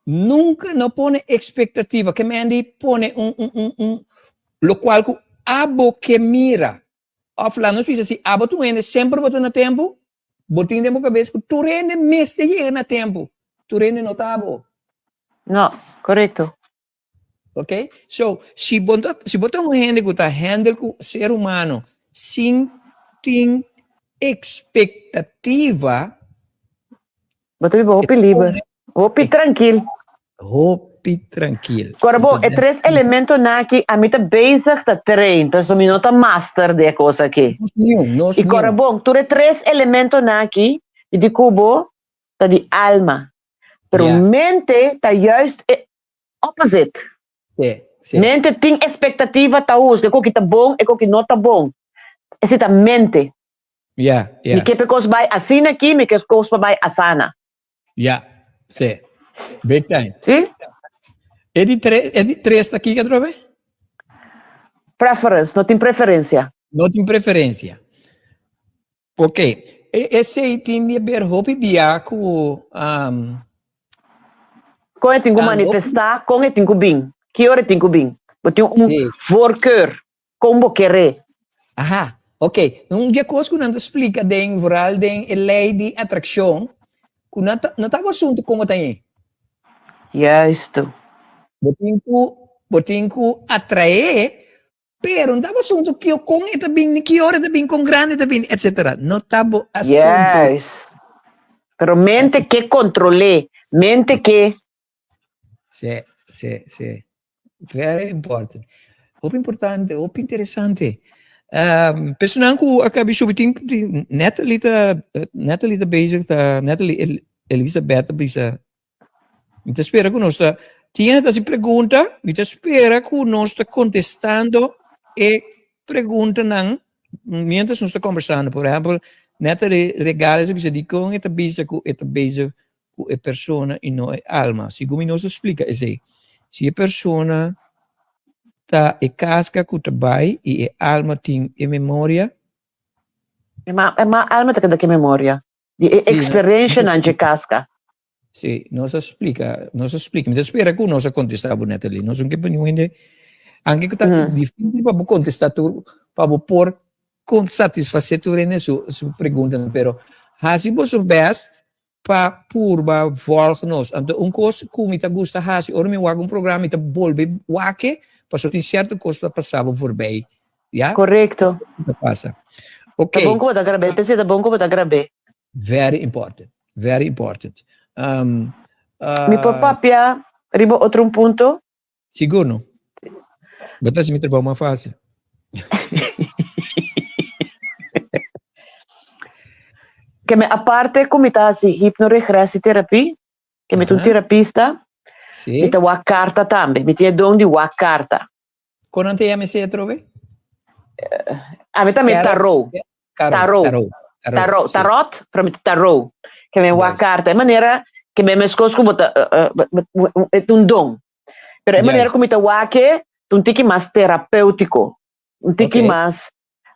nunca no pone expectativa, ke men di pone un, un, un, un, Lokual ku abo ke mira. Òf laat nos bisa si abo ta un hende semper bo ta na tempu, bo tin den bo kabes ku tur hende mester yega na tempu. Tur hende no ta abo. No, korekto. Ok? So, si bo ta, si bo ta un hende ku ta handle ku ser humano sin tin ekspektativa, Bo ta biba hopi liber, hopi trankil. Hopi trankil. Kora bo, e tres elementonan aki ami ta bezig ta train, pasobra mi no ta master di e kos aki. Nos niun, nos I kora niun. bon, tur e tres elementonan aki, mi di ku bo, ta di alma. Pero Ja. mente ta juist e opposite. Sí, sí. Mente tin expectativa ta husga e koki ta bon, e koki no ta bon. Esei ta mente. Ja, ja. Mi ke pa e kos bai asina aki, mi ke kos pa bai asana. Ja, sí. Big time. Sí? E di tres, e di tres ta kiko atrobe? Preference, no tin preferencia. No tin preferencia. Ok, e esei tin di haber hopi bia ku um, Kon e tin ku Ah, manifestá, kon e tin ku bin, ki ora e tin ku bin. Bo tin un Sí. voorkeur, kon bo keré. Aha, ok. Un di e kos ku nan ta splika den, vooral den e lei di atrakshon, ku nan ta, no ta bo asuntu kon bo ta hei. Juisto. Bo tin ku, bo tin ku atraé Pero no ta bo asuntu kio kon e ta bin, ni ki ora e ta bin, kon grandi e ta bin, etcetera. No ta bo asuntu. Yes. Pero mente ke kontrol'é, mente ke. Sí, sí, sí. Very important. Hopi importante, hopi interesante. Um, personan ku a kabi subi tin, tin Natalie ta, Natalie ta bezig ta, Natalie El, Elizabeth ta bisa Mi ta spera ku nos ta tin hende ta hasi pregunta, mi ta spera ku nos ta kontestando e preguntanan mientras nos ta kombersando. Por ehèmpel, Natalie Regales a bisa dikon e ta bisa ku e ta bezig ku e persona i no e alma. Segun mi nos a splika esei. Si e persona ta e kaska ku ta bai i e alma tin e memoria. E ma alma ta keda ku e memoria. Di e experiencianan dje casca. Sí, nos a splica, nos a splica. Mi ta spera cu nos a contesta bo, Natalie. Nos no ke pa niun hende, anke cu ta dificil pa bo contesta tur, pa bo por con satisface tur hende su, su preguntanan, pero haci boso best pa purba volg nos. Anto un cos cu mi ta gusta haci ora mi wak un programa, mi ta bolbe wak e, pasobra tin cierto cos ta pasa bo voorbij. Ya? Correcto. Ta pasa. Ok. Ta bon ku bo ta grab'é. P'esei ta bon ku bo ta grab'é. Very important. Very important. Um, uh, Mi por papia riba otro un punto? Sigur no. Bo ta hasi mi trabou mas fácil. Ke mi aparte ku mi ta hasi hipnoregressieterapie, ke mi ta un terapista, Sí. mi ta wak karta tambe. Mi tin e don di wak karta. Kon nan ta yama esei atrobe? Ami tambe tarot. Tarot. Tarot. Tarot, pero mi ta tarot. Ke men wak karta. E manera ke men meskos ku bo ta e ta un don. Pero e manera ku mi ta wak e ta un tiki mas terapeutiko. Un tiki mas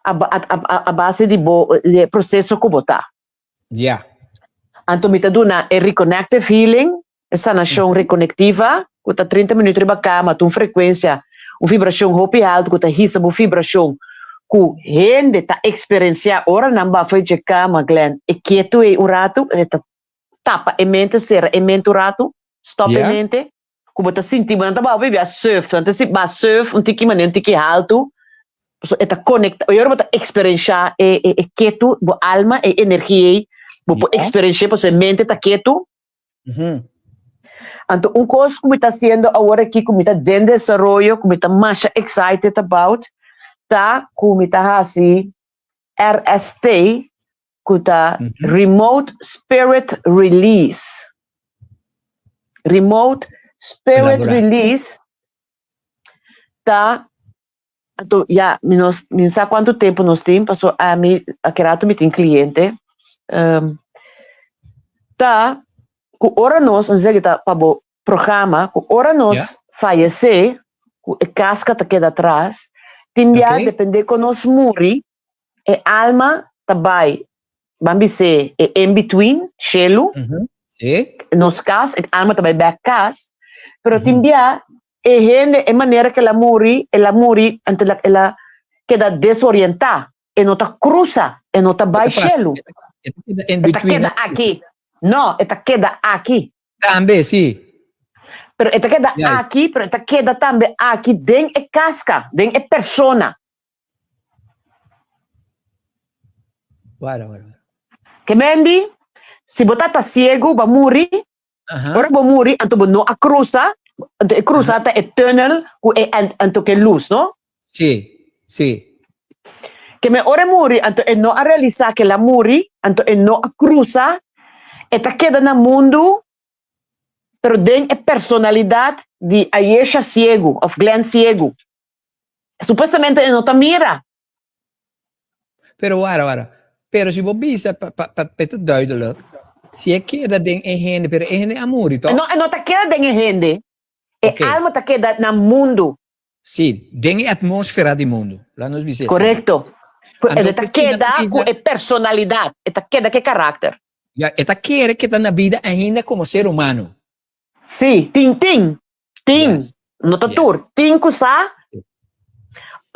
a base di bo di e proseso ku bo ta. Ya. Anto mi ta duna e reconnective healing, e sanashon rekonektiva, ku ta 30 minüt riba kama, ta un frekuensia, un vibrashon hopi haltu ku ta hisa bo vibrashon ku hende ta eksperensiá ora nan ba for dje kama, Glenn, e ketu ei un ratu, e ta tapa e mente, sera e mente un ratu, stòp e mente, ku bo ta sinti bo nan ta bao bibia surf, nan ta si ba surf un tiki manera un tiki haltu, so e ta konekta, ora bo ta eksperenshá e e e ketu, bo alma, e energia ei, bo por eksperensh'é pasobra e mente ta ketu. Anto un kos ku mi ta hasiendo awor aki ku mi ta den desaroyo, ku mi ta masha excited about, ta ku mi ta hasi RST, ku ta Remote Spirit Release. Remote Spirit Release ta anto ya mi no mi no sa kuantu tempu nos tin paso ami aki rato mi tin kliente um, ta ku ora nos nos esaki ta pa bo programa ku ora nos yeah. fayesé ku e kaska ta keda atras tin bia okay. depende kon nos muri E alma ta bai, ban bis'é, e in between, shelu, Mm -hmm. Sí. nos kas, e alma ta bai bèk kas, pero tin bia E hende e manera ku el a muri, el a muri anto el a el a keda desorientá, e no ta krusa, e no ta bai shelu. E ta keda in E ta between. keda aki. No, e ta keda aki. Tambe, sí. Pero e ta keda Juist. aki, pero e ta keda tambe aki den e kaska, den e persona. Wara, wara, wara. Ke mendi, si bo tata siegu, bo a muri, Aha. Ora bo muri, anto bo no a cruza, anto e cruza ta e tunnel cu e anto ke luz, no? Sí, sí. Ke me ora e muri, anto e no a realisa ke el a muri, anto e no a cruza, e ta keda na mundu, pero den e personalidad di Ayesha ciegu of Glenn ciegu. Supuestamente e no ta mira. Pero wara, wara. Pero si bo bisa pa, pa, pa, pa ta duidelijk, si e keda den e hende, pero e hende a muri, toch? No, e no ta keda den e hende. E Ok. alma ta keda na mundu. Sí, den e atmósfera di mundu. Laat nos bisa asina. Korekto. Ku Anto, e ta Christina ta keda bisa ku e personalidat, e ta keda ku e karakter. Ja, e ta kere ke ta na bida ainda komo ser humano. Sí, tin, tin. Tin, Yes. no ta Yes. tur. Tin ku sa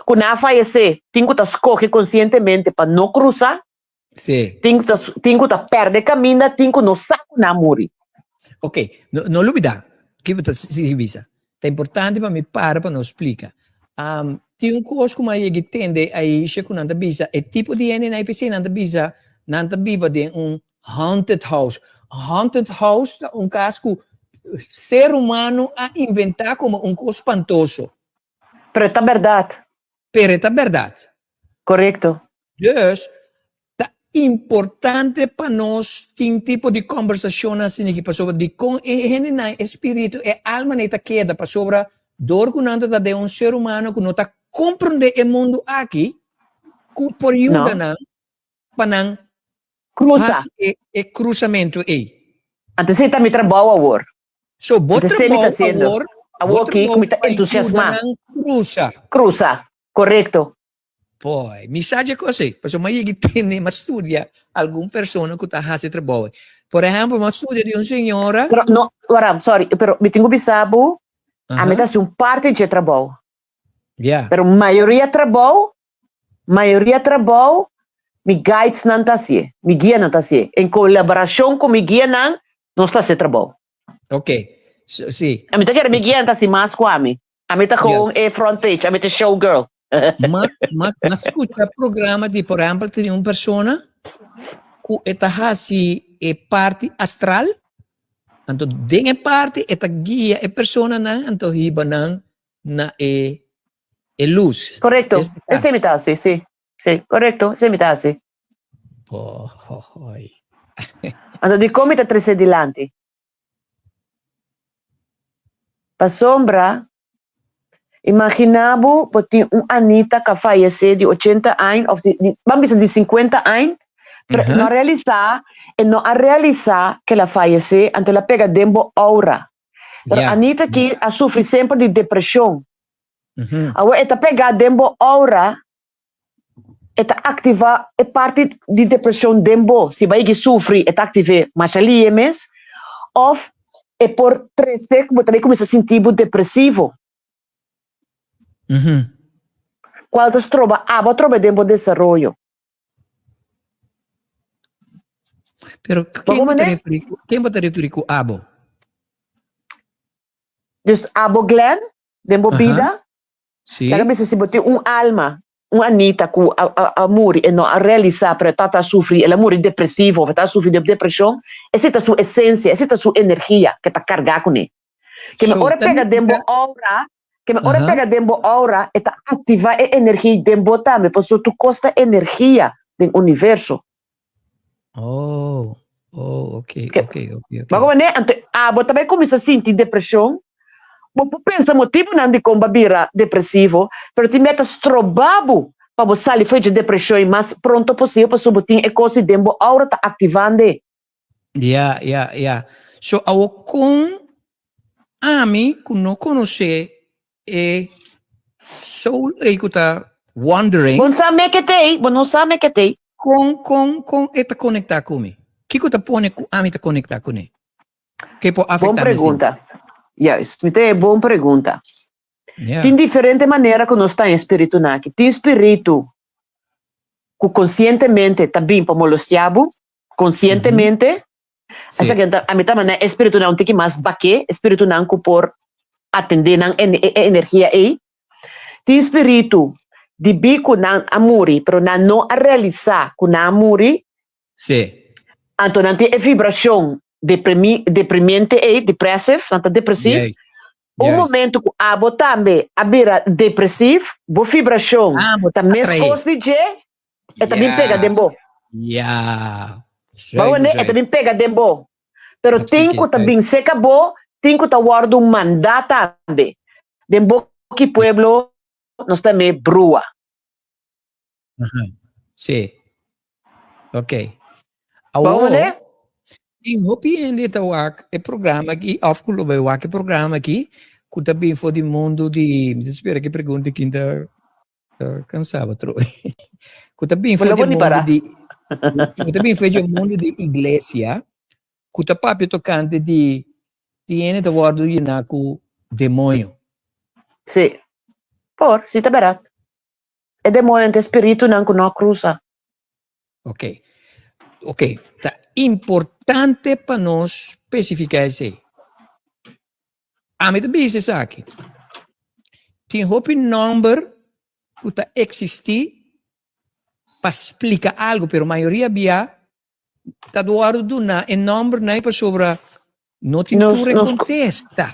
ku nan a fayesé, tin ku ta skohe konsientemente pa no krusa, Sí. tin ku ta tin ku ta pèrdè kaminda, tin ku no sa ku nan a muri. Ok, no, no lubidá, ki bo ta sigui bisa. Ta importante pa mi para pa nos splika. Um, tin un kos ku mi a yega i tende Aisha ku nan ta bisa, e tipo di hende na IPC nan ta bisa, nan ta biba den un Haunted house. Haunted house ta un kas ku ser humano a inventá komo un kos spantoso. Pero e ta bèrdat. Pero e ta bèrdat. Korekto. Dus, ta importante pa nos tin tipo di kòmbersashonnan asina aki pasobra dikon e hendenan, e spiritu, e almanan ei ta keda pasobra dor ku nan ta ta den un ser humano ku no ta komprondé e mundu aki ku por yuda nan pa nan Cruza. hasi e, e cruzamento ei. Anto esei ta mi trabou awor. So bo Anto esei mi trabou ta haciendo. awor, bo Awor ki trabou mi ta pa yuda entusiasma. nan cruza. Cruza, correcto. Boy, mi sa dje cos ei, pasobra mi a yega tende, mi a studia algun persona cu ta hasi e trabou ei. Por ehempel, mi a studia di un señora. Pero no, wara, sorry, pero mi tin cu bisa bo, ami Aha. ta haci un parti dje trabou. Ja. Pero mayoria trabou, mayoria trabou, mi guidesnan ta hacié, mi guianan ta hacié. En colaboracion cu mi guianan, nos ta haci e trabou. Ok, so, si. Ami ta kere mi guianan ta haci mas cu ami. Ami ta gewoon e front page, ami ta show girl. Ma, ma, ma scucha programa di, por ehempel, tin un persona cu e ta haci e parti astral, anto den e parti e ta guia e personanan, anto hiba nan na e e luz. Correcto. Este caso. Esei mi ta hasi, sí. Sí, correcto. Esei mi ta hasi. Boy. Anto dikon mi ta trese dilanti? Pasobra, imagina bo bo tin un Anita ku a fayesé di ochenta aña òf di, di, ban bisa di sinkuenta aña, pero e no a realisá, e no a realisá ku el a fayesé, anto el a pega den bo aura. Pero Yeah. Anita ki a sufri semper di depresion. Mhm. Awor e ta pega den bo aura, e ta activa e parti di depresion den bo. Si bo a yegi sufri, e ta active masha lihe mes. Of e por trece cu bo ta bay cuminsa sinti bo depresivo. Mhm. Cual ta stroba abo atrobe den bo desaroyo. Pero ken bo ta referí ku, ken bo ta referí ku abo? Dus abo Glenn, den bo Aha. bida, Sí. laga bisa si bo tin un alma, un Anita ku a, a, a muri e no a realisá, pero e tata a sufri, el a muri depresivo of e ta sufri di depreshon, esei ta su esensia, esei ta su energia ke ta kargá kuné. Ke me So, ora ta pega den bo nifiká, aura, ke me ora Aha. pega den bo aura, e ta aktivá e energia den bo tambe, pasobra tur kos ta energia den universo. Oh, oh, ok, Ke, ok, ok, ok. Bako manera, anto abo ta bai kuminsá sinti depreshon, bo por pensa motibunan dikon bo a bira depresivo, pero tin meta stroba bo pa bo sali for dje depreshon e mas pronto posibel pasobra bo tin e kos ei den bo aura ta aktivando. Ya, ya, ya. So awo kon ami ku no konosé e soul ei ku ta wandering. Bo no sa me ke t'ei, bo no sa me ke t'ei. Kon, kon, kon e ta konektá ku mi? Kiko ta pone ku ami ta konektá kuné? Ke por Bon afektá mi asina? pregunta. Juist, mi ta e bon pregunta. Tin diferente manera ku nos ta haña spiritunan aki. Tin spiritu ku konsientemente ta bin pa molestiá bo, konsientemente. Esaki ta, ami ta manda e spiritunan un tiki mas baké, e spiritunan ku por atendé nan e energia ei. Tin spiritu dibí ku nan a muri, pero nan no a realisá ku nan a muri. Anto nan tin e vibrashon deprimi, deprimiente ei, depressive, nan ta depresief. Un momento ku abo tambe a bira depresief, bo vibrashon Ah, bo ta ta atraé. meskos di dje, e ta bin pega den bo. Ya. Bo Zuiver, wende? E ta zuiver. bin pega den bo. Pero Dat tin splike ku ta zuiver. bin serka bo, tin ku ta wòrdu mandá tambe. Den bo ki pueblo nos ta me brua. Aha. Sí. Ok. Bo Awor, wende? tin hopi hende ta wak e programa aki, of ku lo bai wak e programa aki, ku ta bin for di mundu di, mi ta spera ki pregunta kin ta ta kansa bo trobe. Ku ta bin Bo for lo di bo ni mundu para. di, ku ta bin for di mundu di iglesia, ku ta papia tokante di tin hende ta wòrdu yená ku demoño. Sí. Por, sí ta bèrdat. E demoñonan ta e spiritunan ku no a krusa. Ok. Ok, ta importante pa nos spesifiká esei. Ami ta bisa esaki. Tin hopi nòmber ku ta eksistí pa splika algu, pero mayoria bia ta wòrdu duná e nòmbernan pasobra no tin Nos, tur e nos, kontesta.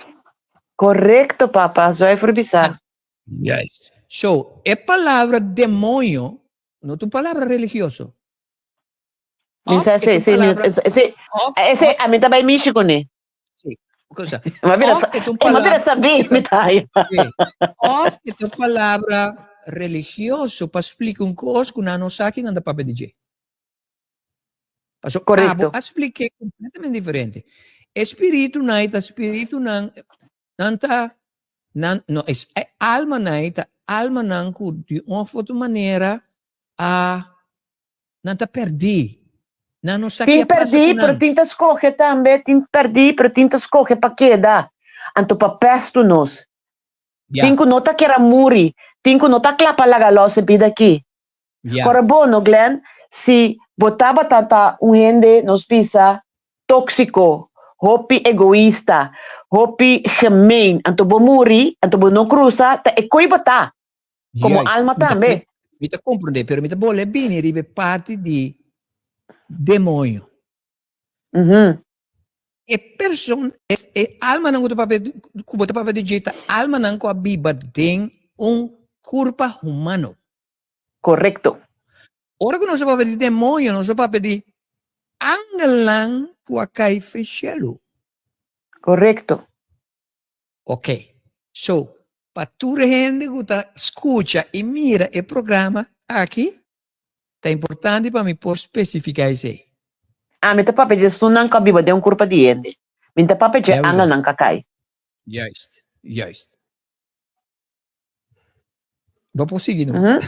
korekto, papa, zuiver bisa. Juist. So, e palabra demoño no ta un palabra religioso. Mi Of sa e ta esei, un sí, mi, palabra, esei, of, esei, of, a mi ta bai mishi kuné. sí, cosa. Ma bira Of sa, e ta un eh, ma bira palabra, sabí, mi ta haya. sí, of e ta un palabra religioso pa splika un kos ku nan no sa ki nan ta papia di dje. Paso abo Korekto. a splik'é kompletamente diferente. E spiritunan ei ta spiritunan, nan ta, nan, no, es, e almanan ei ta almanan ku di un of otro manera a, nan ta pèrdí. Nan no sa ke Tin a pasa pèrdí, ku pero nan. tin ta skohe tambe, tin pèrdí, pero tin ta skohe pa keda. Anto pa pèstu nos. Tin Ya, ku no ta kier a muri, tin ku no ta kla pa laga lòs e bida akí. ya. Kora bo no, Glenn, si bo tabata ta un hende, nos bisa, tóksiko, hopi egoista, hopi gemeen, anto bo muri, anto bo no krusa, ta e koi bo ta, komo Juist. alma Mi ta, mi, tambe. mi ta komprendé, pero mi ta bolbe bini riba e parti di demoño. Mhm. E person, e, e almanan ku ta papia, ku bo ta papia di dje ta almanan ku a biba den un kurpa humano. Korekto. Ora ku nos a papia di demoño, nos a papia di angelnan ku a kai fe shelu. Korekto. Ok. So, pa tur hende ku ta skucha i mira e programa aki, ta importante pa mi por spesifiká esei. Ami ta papia di esunnan ku a biba den un kurpa di hende. Mi ta papia dje There we go. angelnan ku a kai. Juist, juist. Bo por sigui no. Mm -hmm.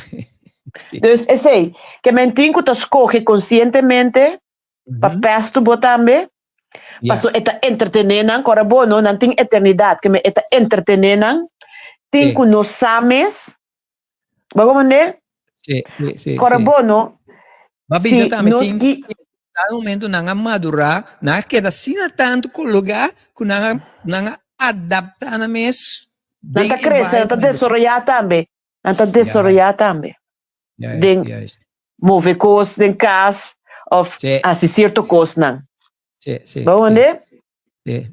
Dus esei, ke men tin ku ta skohe konsientemente pa pestu bo tambe, paso e ta entretené nan, kora bo no, nan tin eternidat, ke men e ta entretené nan, tin ku no sa mes, bo komprendé? Sí, sí, sí. Kora bo no, Ba bisa si tambe nos tin gi dado momento nan a madurá, nan a keda asina tantu kologá ku nan a nan a adaptá nan mes Nan den ta krese, nan ta environment. desaroyá tambe. Nan ta Juist, desaroyá tambe. juist, Den juist. move kos den kas òf Sí, hasi sierto kosnan. sí, sí, Bo sí. wende? Sí.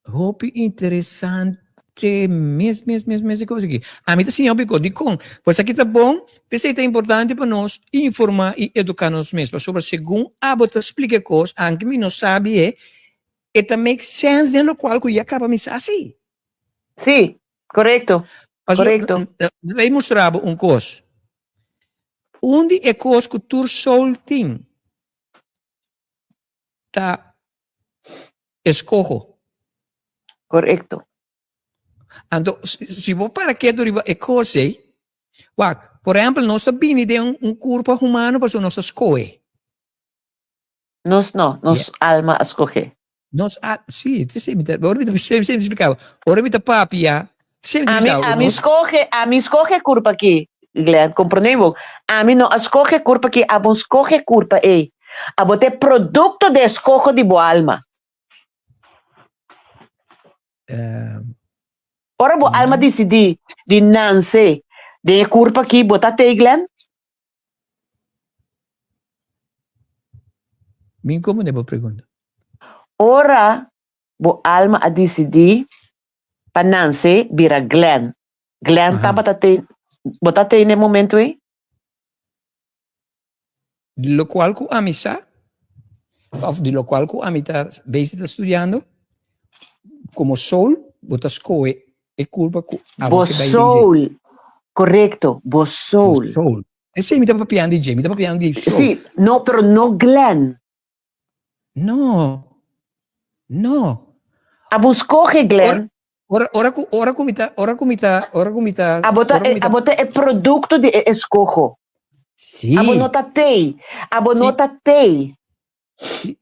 Hopi interesante mes, mes, mes, mes e kos aki. Ami ta siña hopi kos. Dikon? Pues aki ta bon, p'esei ta importante pa nos informá i eduká nos mes. Pasobra segun abo ta splika e kos, anke mi no sabi e, e ta make sense den lokual ku ya kaba mi sa si. Sí, korekto, Pasobra, korekto. mi mustra bo un kos. Un di e kos ku tur soul tin ta eskoho. Korekto. Anto, si bo para ketu riba e kos ei, wak, por ehèmpel, nos ta bini den un kurpa humano pasobra nos ta skohe. Nos no, nos alma a skohe. Nos a, sí, sí, mi ta, ora mi ta, mi splika bo, ora mi ta papia. Ami, ami scoge, ami scoge curpa aki, Glenn, comprende bo? Ami no a scoge curpa aki, abo scoge curpa ei. Abo ta e producto di e scogo di bo alma. Ora bo alma dicidi di nance den e curpa aki, bo ta tei, Glenn? Mi comprende bo pregunta. Ora bo alma a dicidi pa nance bira Glenn, Glenn tabata tei, bo ta tei na e momento ei? Di locual cu ami sa, of di locual cu ami ta bezig ta studiando, como soul bo ta scohe e curpa cu abo Bo ke bay den dje. soul, corecto, bo Bo soul. soul. Esey mi ta papiando di dje, mi ta papiando di soul. Sí, no, pero no Glenn. No, no. Abo scoge Glenn. Ora, ora, ora cu, ora cu mi ta, ora cu mi ta, ora cu mi ta, Abo ta, ora cu mi ta abo ta e producto di e escoho. Sí. Abo no ta tei. Abo no Sí. ta tei. Sí.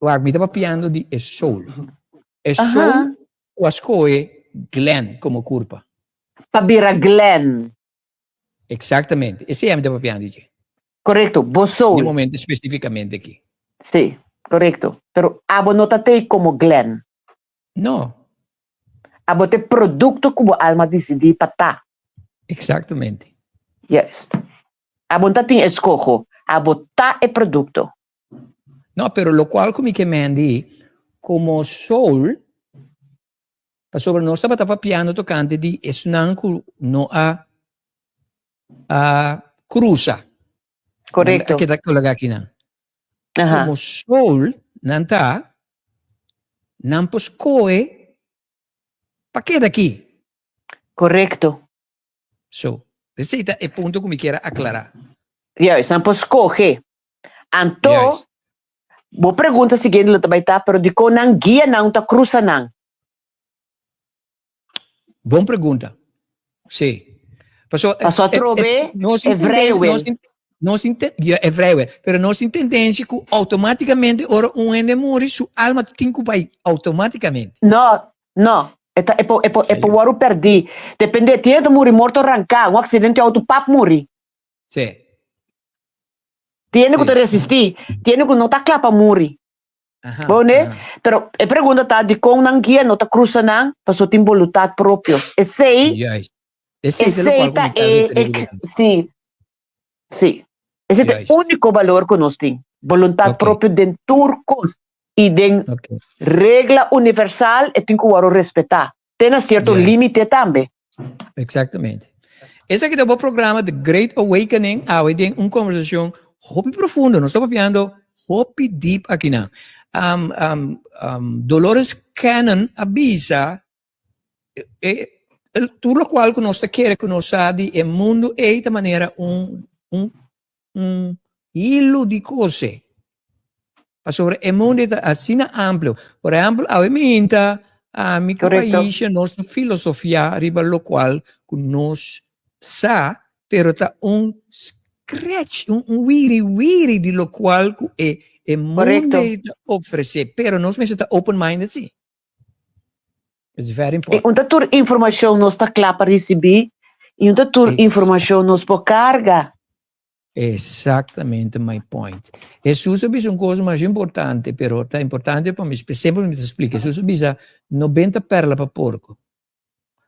Wak, mi ta papiando di e soul. E Aha. soul cu a scoge Glenn como curpa. Pa bira Glenn. Exactamente. Esei ami ta papiando di dje. Correcto, bo soul. Den momento specificamente aki. Sí, correcto. Pero abo no ta tei como Glenn. No. Abo ta e producto cu bo alma dicidi pa ta. Exactamente. Juist. Abo no ta tin escoho, abo ta e producto. No, pero locual cu mi ke mendi, como soul, Pasobra nos tabata papiando tokante di esnan ku no a a krusa. Korekto. Nan a keda kologá akinan. Aha. Komo soul nan ta, nan por skohe pa keda aki. Korekto. So, esei ta e punto ku mi kier a aklará. Juist, nan por skohe. Anto, Juist. bo pregunta siguiente lo ta bai ta, pero dikon nan guia nan ta krusa nan? Bon pregunta. Sí. Paso, Paso atrobe nos e tin tendencia, vrijwel. nos tin, nos tin te, ja, e vrijwel. Pero nos tin tendencia ku automáticamente ora un hende muri, su alma tin ku bai automáticamente. No, no. E ta, e por, e por, e por wòrdu pèrdí. Depende, tin hende ta muri morto ranká, un aksidente di outo pap muri. Sí. Tin hende ku Sí. ta resistí, tin hende ku no ta kla pa muri. Aha, Bo ne? aha. Pero e pregunta ta, dikon nan guia no ta krusa nan? Pasobra tin boluntat propio. Esei, Juist. Esei ta esei lokual ku ta mi ta e, referí e, durante. sí, sí. Esei ta e Juist. úniko balor ku nos tin. Boluntat Ok. propio den tur kos i den Ok. regla universal e tin ku wòrdu respetá. Te na sierto Juist. límite tambe. Exactamente. Esaki ta bo programa The Great Awakening, awe den un conversacion hopi profundo, nos ta papiando hopi deep akinan. Um, um, um, Dolores Cannon a bisa, e, e, tur locual cu nos ta kere cu nos sa di e mundo ei ta manera un, un, un hilo di cose. Pasobra e mundo ta asina amplio. Por ehempel, awe minta, ami ku Correcto. Aisha nos ta filosofia riba locual ku nos sa, pero ta un scratch, un, un wiri wiri di locual ku e, e mundo Correcto. ei ta ofrece. Pero nos mester ta open-minded si. It's very I important. un ta tur informacion nos ta kla pa ricibi i un ta tur Exact. informacion nos por carga. Exactamente my point. Jesus a bisa un cosa mas importante, pero ta importante pa mi, semper mi ta splica. Jesus a bisa, no benta perla pa porco.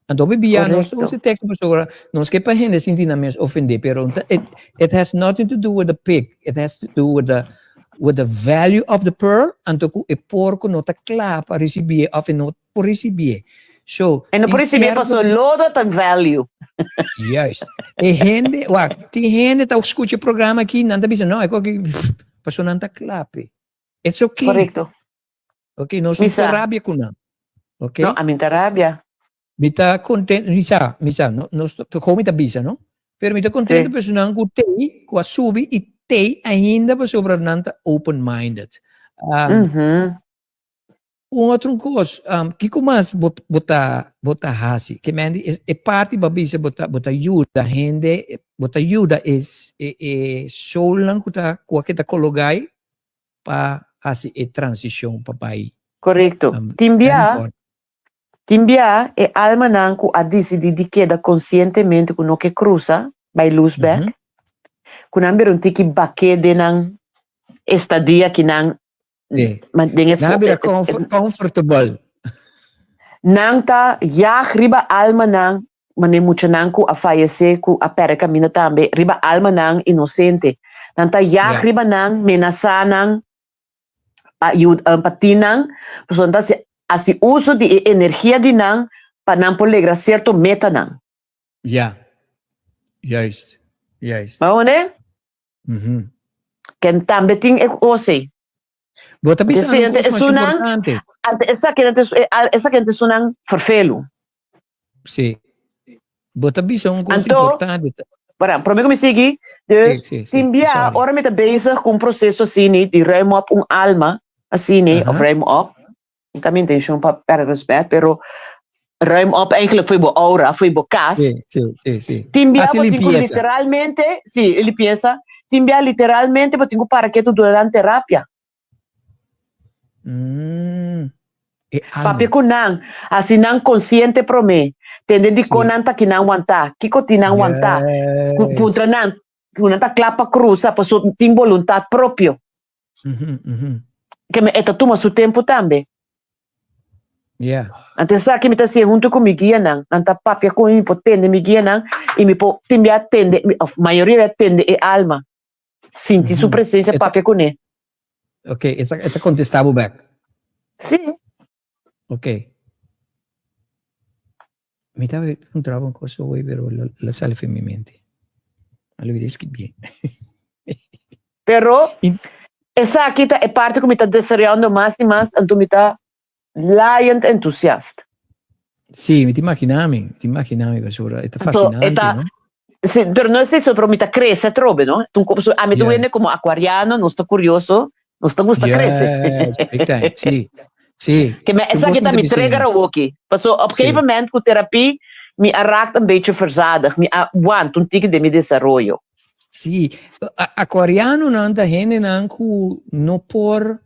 Anto hopi bia nos ta Correcto. usa e teksto pasobra nos ke pa hende sinti nan mes ofendé, pero it, it has nothing to do with the pig, it has to do with the, with the value of the pearl, anto ku e porco no ta kla pa risibié òf e no por risibié. So, E no tin por risibié sierto pasobra lodo ta value. Juist. E hende, wak, tin hende ta skucha e programa aki, nan ta bisa, no, e kos aki, pasobra nan ta kla p'e. It's okay. Correcto. Ok, nos no Mi por sa. rabia ku nan. Ok? No, ami ta rabia. Mi ta contento, mi sa, mi sa, no, no, gewoon mi ta bisa, no? Pero mi ta contento Sí. personan ku tei, ku a subi i tei ainda pasobra nan ta open-minded. Um, Mhm. Un otro kos, um, kiko mas bo, bo ta, bo ta hasi? Ke men di, e, e parti bo a bisa bo ta, bo ta yuda hende, bo ta yuda e, e, e soulnan ku ta, ku a keda kologai pa hasi e transishon pa bai. Korekto. Um, Tin very bia, important. Tin bia e almanan ku a disidí di keda konsientemente ku no ke krusa bai lus bèk, ku nan bira un tiki baké den nan estadia ki nan den e Nan a bira comfortable. Nan ta yag riba almanan manera muchanan ku a fayesé ku a pèrdè kaminda tambe, riba almanan inosente. Nan ta yag riba nan, menasá nan. Pa yuda pa tin nan, pasobra nan ta hasi hasi uso di e energia di nan pa nan por legra sierto metanan. Ja, juist, juist. Bo hone? Mhm. Ken tambe tin e kos ei. Bo ta bisa Ante un kos masha esunnan, importante. ante esaki nan ta esaki nan ta esunnan ferfelu. Sí. Bo ta bisa un kos Anto, importante. Para, promé ku mi sigui, dus Sí, sí, sí. tin bia Sorry. ora mi ta bezig ku un proseso asini di ruim op un alma asini, of Aha. ruim op, no ta mi intenshon pa pèrdè respèt, pero ruim op eigenlijk fo'i bo aura, fo'i bo kas. Sí, sí, sí, sí. Tin bia Hasi bo tin ku limpiesa. literalmente, sí, e limpiesa, tin bia literalmente bo tin ku para ketu duna nan terapia. Mm. E Papia alma. ku nan, hasi nan konsiente promé. Tende dikon Sí. nan ta ki nan wantá, kiko tin nan wantá. Ku puntra Juist. nan, ku nan ta kla pa krusa pasobra tin boluntat propio. Mhm, mhm. Ke me e ta tuma su tempu tambe. Ja. Anto esaki mi ta hasié huntu ku mi guianan. Nan ta papia ku mi, mi por tende mi guianan i mi por tin bia tende, òf mayoria bia tende e alma. Sinti su presencia, papia kuné. Ok, e ta, e ta contesta bo back. Sí. Ok. Mi ta puntra bo un cosa hoy, pero la, la sale fe mi mente. A lo escribí. Pero esaki ta e parte ku mi ta desaroyando mas i mas, anto mi ta laaiend entusiast. Sí, mi ta imaginá mi, mi ta imaginá mi pasobra e ta fascinante, no? Sí, pero no es eso, pero mi ta crece atrobe, no? Tun ko, so, ami ta wende como acuariano, nos ta curioso, nos ta gusta crece. Yes, big time, sí, sí. Ke me, esaki ta mi trigger awoki. Paso op gegeven moment ku terapie mi a raakt een beetje verzadigd, mi a want un tiki den mi desaroyo. Sí, acuarianonan ta hendenan ku no por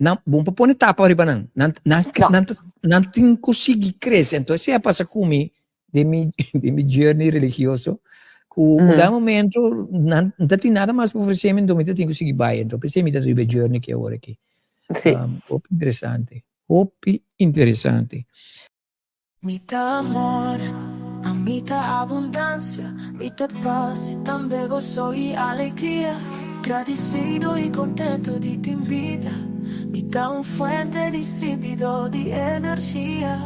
Nan, bon pa pone tapa riba nan. Nan, nan, No. nan, nan tin ku sigui krese. Entonces, esei a pasa ku mi den mi, den mi journey religioso, ku un dado momento nan no ta tin nada mas pa ofresé mi, enton mi ta tin ku sigui bai. Enton p'esei mi ta riba e journey ki awor aki. Hopi interesante, hopi interesante. Mi ta amor, ami ta abundancia, mi ta paz y tambe gozo y alegria. Gradicido y contento di tin bida, mi ta un fuente distribuidor di energia.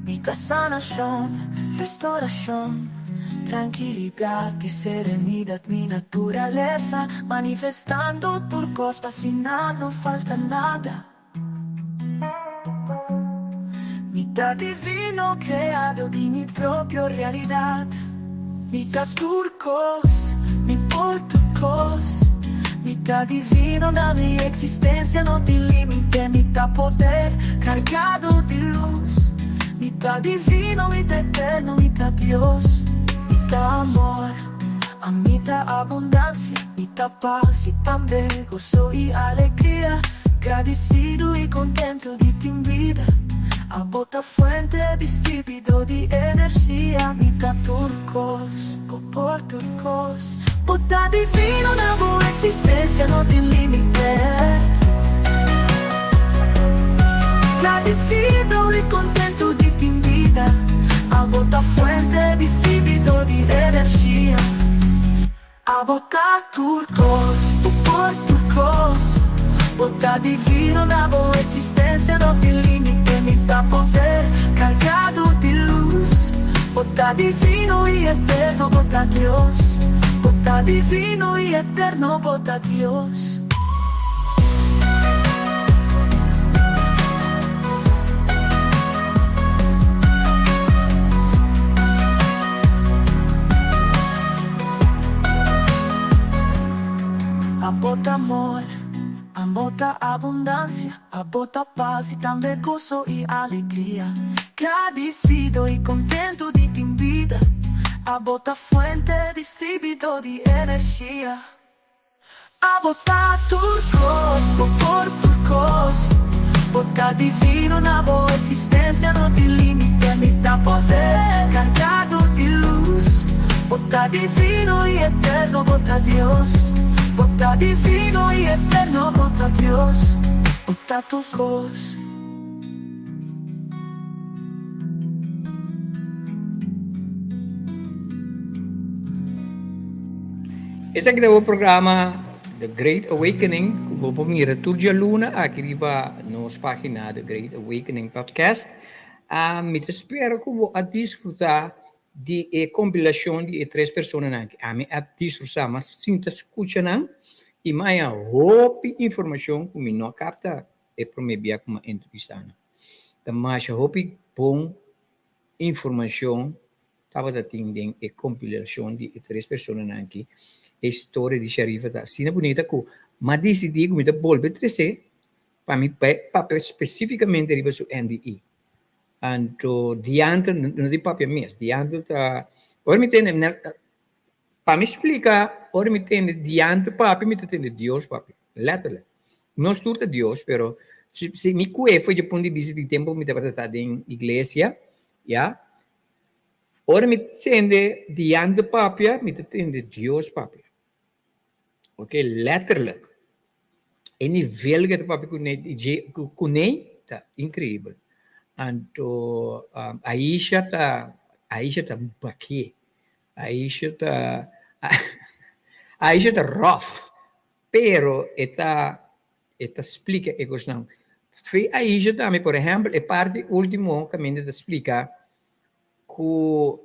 Mi ta sanacion, restauracion, tranquilidad y serenidad, mi naturaleza, manifestando tur cos pa asina no falta nada. Mi ta divino creado di mi propio realidad. Mi ta tur cos, mi por tur cos. Mi ta divino na mi existencia no tin limite. Mi ta poder cargado di luz. Mi ta divino, mi ta eterno, mi ta Dios. Mi ta amor, ami ta abundancia, mi ta paz y tambe gozo y alegria. Gradisido i kontentu di tin bida. Abo ta fuente distribuidor di energia. Mi ta tur kos, bo por tur kos. Bo ta divino na bo eksistensia no tin limite. Gradisido i kontentu di tin bida. Abo ta fuente distribuidor di energia. Abo ta tur kos, bo por tur kos. Bo ta divino na bo eksistensia no tin limite. Mi ta poder kargado di lus. Bo ta divino i eterno, bo ta Dios. Bo ta divino i eterno, bo ta Dios. Abo ta amor, abo ta abundancia, abo ta paz y tambe gozo y alegria. Gradicido y contento di tin bida, abo ta fuente distribuidor di energia. Abo ta tur kos, bo por tur kos. Bo ta divino na bo existencia no tin limite Mi ta poder cargado di luz Bo ta divino y eterno bo ta Dios Bo ta divino y eterno bo ta Dios Bo ta tur cos. Esaki ta bo programa The Great Awakening ku bo por mira tur djaluna aki riba nos página The Great Awakening Podcast. Ah, mi ta spera ku bo a disfrutá di e kompilashon di e tres personanan aki. Ami a disfrutá mas sinta skucha nan i mi a haña hopi informashon ku mi no a kapta e promé bia ku mi a entrevistá nan. Ta masha hopi bon informashon tabata tin den e kompilashon di e tres personanan aki. E storia di Sharifa ta asina bunita ku m'a disidí ku mi ta bolbe tres'é pa mi bai papia spesífikamente riba su NDE. Anto dianter, no di papia mes, dianter ta, ora mi tende, pa mi splika, ora mi tende dianter papia, mi ta tende Dios papia, letterlijk. Nos tur ta Dios, pero si mi kue for dje punto di bista di tempu mi tabata ta den iglesia, ya, Ora mi tende diante papia, mi ta tende Dios papia. Ok, letterlijk. E nivel ku e ta papia kuné, kuné ta inkreibel. Anto um, Aisha ta, Aisha ta baké. Aisha ta, Aisha ta rough, pero e ta, e ta splika e kosnan. Fe Aisha tambe, por ehèmpel, e parti último kaminda ta splika ku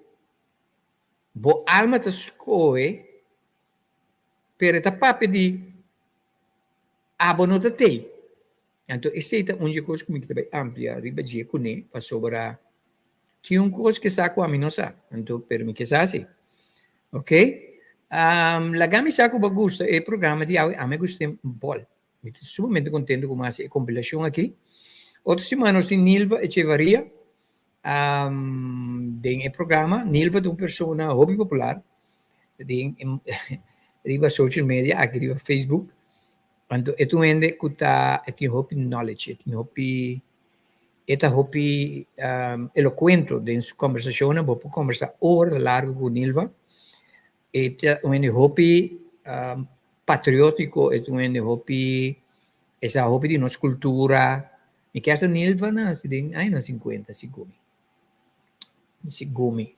bo alma ta skohe, pero e ta papia di abo no ta tei. Anto esei ta un dje kos ku mi ta bai amplia riba dje kuné, pasobra tin un kos ke sa ku ami no sa, anto pero mi ke sa si. Ok, laga mi sa ku bo a gusta e programa di awe, ami a gust'é un bòl. Mi ta sumamente kontento ku mi a hasi e kompilashon aki. Otro siman nos tin Nilva Echevarria den e programa. Nilva ta un persona hopi popular den riba social media, aki riba Facebook. Anto e ta un hende ku ta e tin hopi knowledge, e tin hopi e ta hopi elokuento den su kombersashonnan. Bo por kombersá ora largu ku Nilva. E ta un hende hopi patriótiko, e ta un hende hopi, e sa hopi di nos kultura. Mi kier sa Nilva nasi den añanan sinkuenta, segun mi. Segun mi.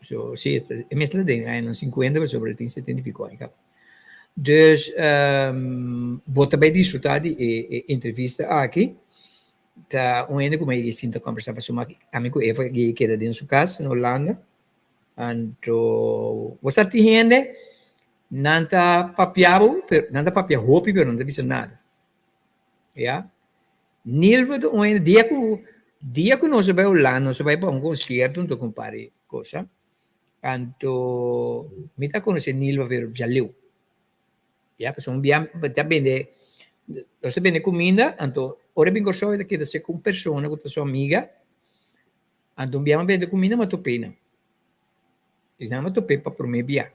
So, si, e mester ta den añanan sinkuenta pasobra e tin setenta i piko aña kaba. Dus, bo ta bai disfrutá di e entrevista aki. Ta un hende ku mi a yega sinta kòmbersá pasobra ami ku Eva a yega keda den su kas na Hulanda. Anto, bo sa tin hende, nan ta papia bo, pero nan ta papia hopi, pero nan ta bisa nada. Ya. Nilva ta un hende, dia ku, dia ku nos a bai Hulanda, nos a bai pa un konsierto hunto ku un par di kosa. Anto, mi ta konosé Nilva pero djaleu. Ya, pasobra un bia ta bende, nos ta bende kuminda, anto ora e bin Kòrsou e ta keda ser ku un persona ku ta su amiga. Anto un bia mi bende kuminda mi a top'é nan. Esnan mi a top'é pa promé bia.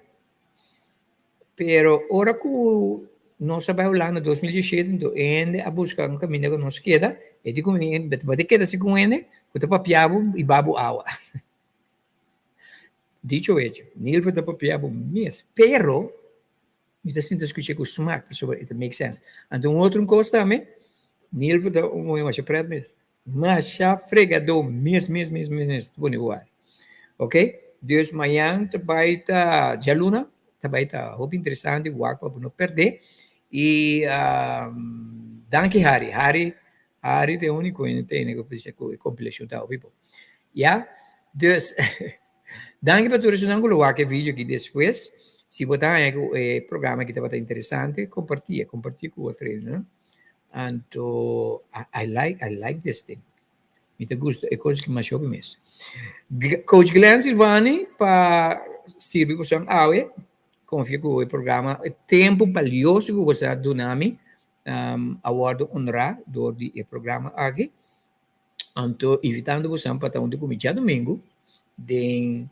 Pero ora ku nos a bai Hulanda 2017 anto e hende a buska un kaminda ku nos keda, e di ku mi, bo ta keda si ku un hende ku ta papia bo i ba bo awa. Dicho hecho, Nilva ta papia bo mes, pero Mi ta sinta skucha ku smak pasobra e ta make sense. Anto un otro kos tambe, Nilva ta un muhé masha pret mes. Masha fregadó mes mes mes mes mes ta pone wari. Ok, dus mañan ta bai ta djaluna, ta bai ta hopi interesante wak pa bo no pèrdè. I danki Harry, Harry Harry ta e úniko hende tene ku bisa ku e kompilashon ta hopi bon. Ya, dus Danki pa tur esunnan ku lo wak e video aki despues. Si bo ta haña ku e programa aki tabata interesante, kompartié, kompartié ku otro hendenan. Anto, I like, I like this thing. Mi ta gusta e kos aki masha hopi mes. Coach Glenn Silvani pa sirbi boso awe. Konfia ku e programa, e tempu balioso ku boso a duna mi, a wòrdu honrá dor di e programa aki. Anto invitando bosan pa ta huntu ku mi djadumingu den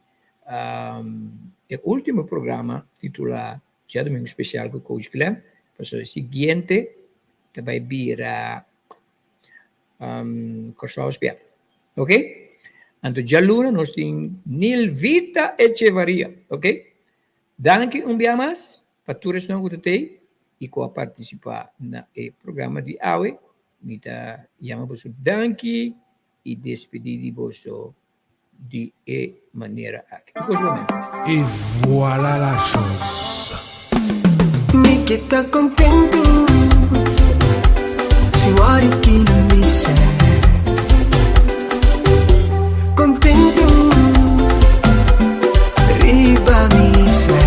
e ultimo programa titulá Djadumingu Spesial ku Coach Glenn. Pasobra e siguiente ta bai bira. Um, Kòrsou Spièrta. Ok? Anto djaluna nos tin Nilvita Echevarria. Ok? Danki un bia mas pa tur esnan ku ta tei i ku a partisipá na e programa di awe. Mi ta yama boso danki i despedí di boso di e manera aki. Kos bo mente. Et voilà la chose. Mi ke ta kontentu si wòrdu ki nan bisa. Kontentu riba misa.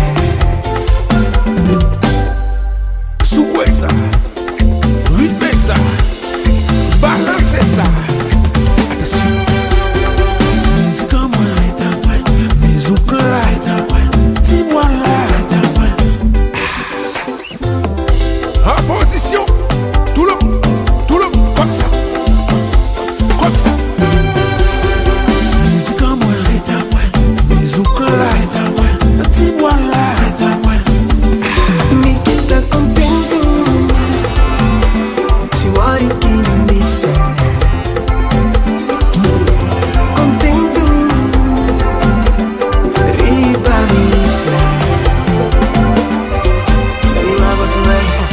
Souwe sa, ritme sa, balanse sa, atansyon. Mizik an mwen, mizik la, ti bwa la. An pozisyon, tou le, tou le, kòm sa, kòm sa. Mizik an mwen, mizik la, ti bwa la. Mi ke ta kontentu si wòrdu ki nan bisa. Kontentu riba misa. Mi mama smile,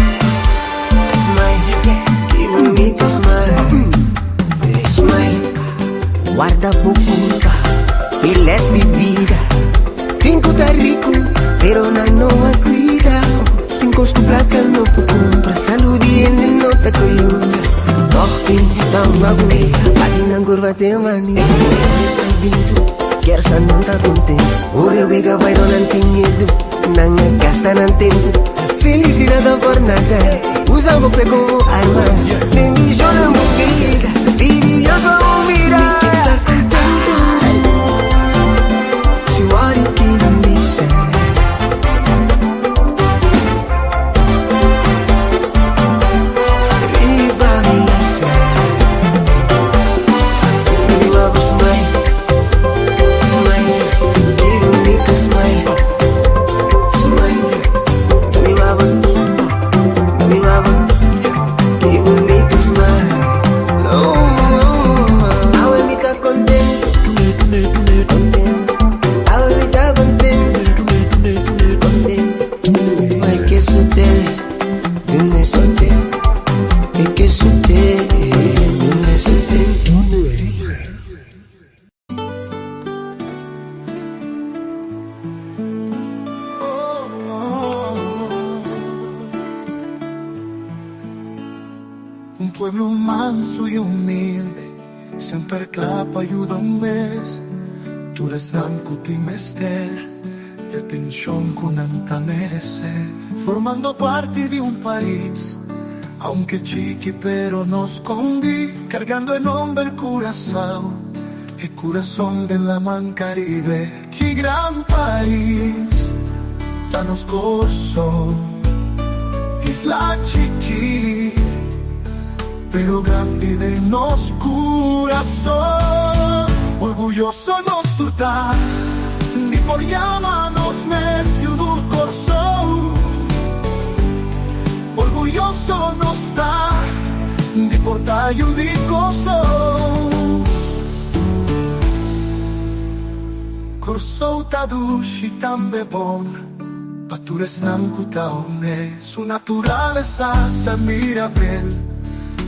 smile, ki bunita smile, smile. Warda bo culpa, e les di vida. Tin cu ta ricu, pero nan no a cuida. Tin cos cu placa no por cumpra, salud di hende no ta coyunta. Toch tin tan maguey, bati nan curva te mani. Kersa nan ta contento, ora wega bai do nan tin miedu, nan a gasta nan tempo. Felicidad ta por nada, usa bo fe como arma. Bendiciona bo vida, pidi Dios pa bo mira. Mi ta contento, si wòrdu ki nan bisa. Riba misa. Mi mama smile, smile, ki bunita smile, smile. Mi mama, mi mama, ki bunita smile. Oh, awe mi ta contento, contento. Awe mi ta contento, contento. Ay, que sute, dune sute, ay, que sute, dune sute. Un pueblo manso y humilde, semper kla pa yuda un mes. Tur esnan ku tin mester e atenshon ku nan ta meresé. Formando parti di un pais, aunke chiki pero no skondí, kargando e nomber Curaçao, e kurason den laman Karibe. Ki gran pais ta nos Kòrsou, isla chikí pero grandi den nos kurason. Orguyoso nos tur ta di por yama nos mes yu di Kòrsou. Orguyoso nos ta di por ta yu di Kòrsou. Kòrsou ta dushi tambe bon pa tur esnan ku ta hom'é. Su naturalesa ta mirabel,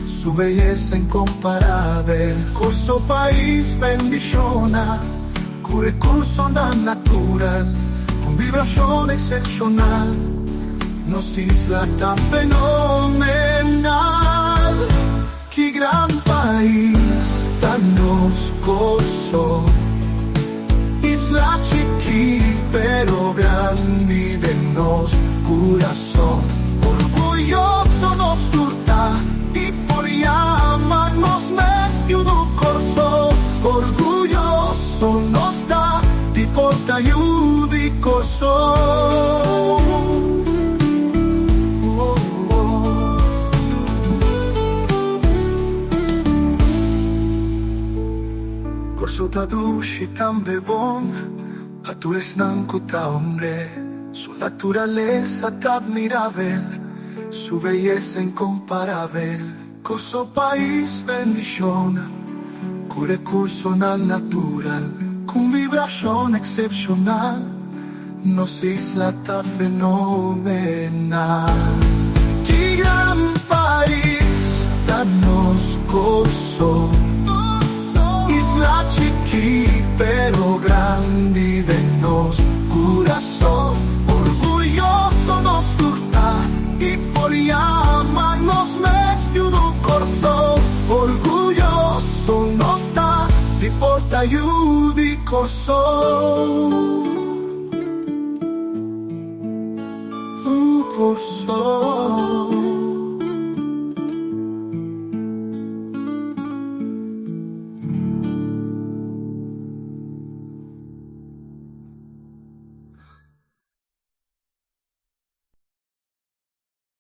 su beyesa inkomparabel. Kòrsou pais bendishoná ku rekursonan natural, un vibrashon eksepshonal. Nos isla ta fenomenal. Ki gran pais ta nos Kòrsou. Isla chikí pero grandi den nos kurason. Orguyoso nos tur ta di por yama nos mes yu di Kòrsou. Orguyoso nos ta di por ta yu di Kòrsou. Kòrsou ta dushi tambe bon pa tur esnan ku ta hombre. Su naturalesa ta admirabel, su beyesa inkomparabel. Kòrsou pais bendishona ku rekursonan natural ku un vibrashon eksepshonal nos isla ta fenomenal. Ki gran pais ta nos Kòrsou Isla chikí pero grandi den nos kurason Orguyoso nos tur ta i por yama nos mes yu di Kòrsou Orguyoso nos ta di por ta yu di Kòrsou Kòrsou.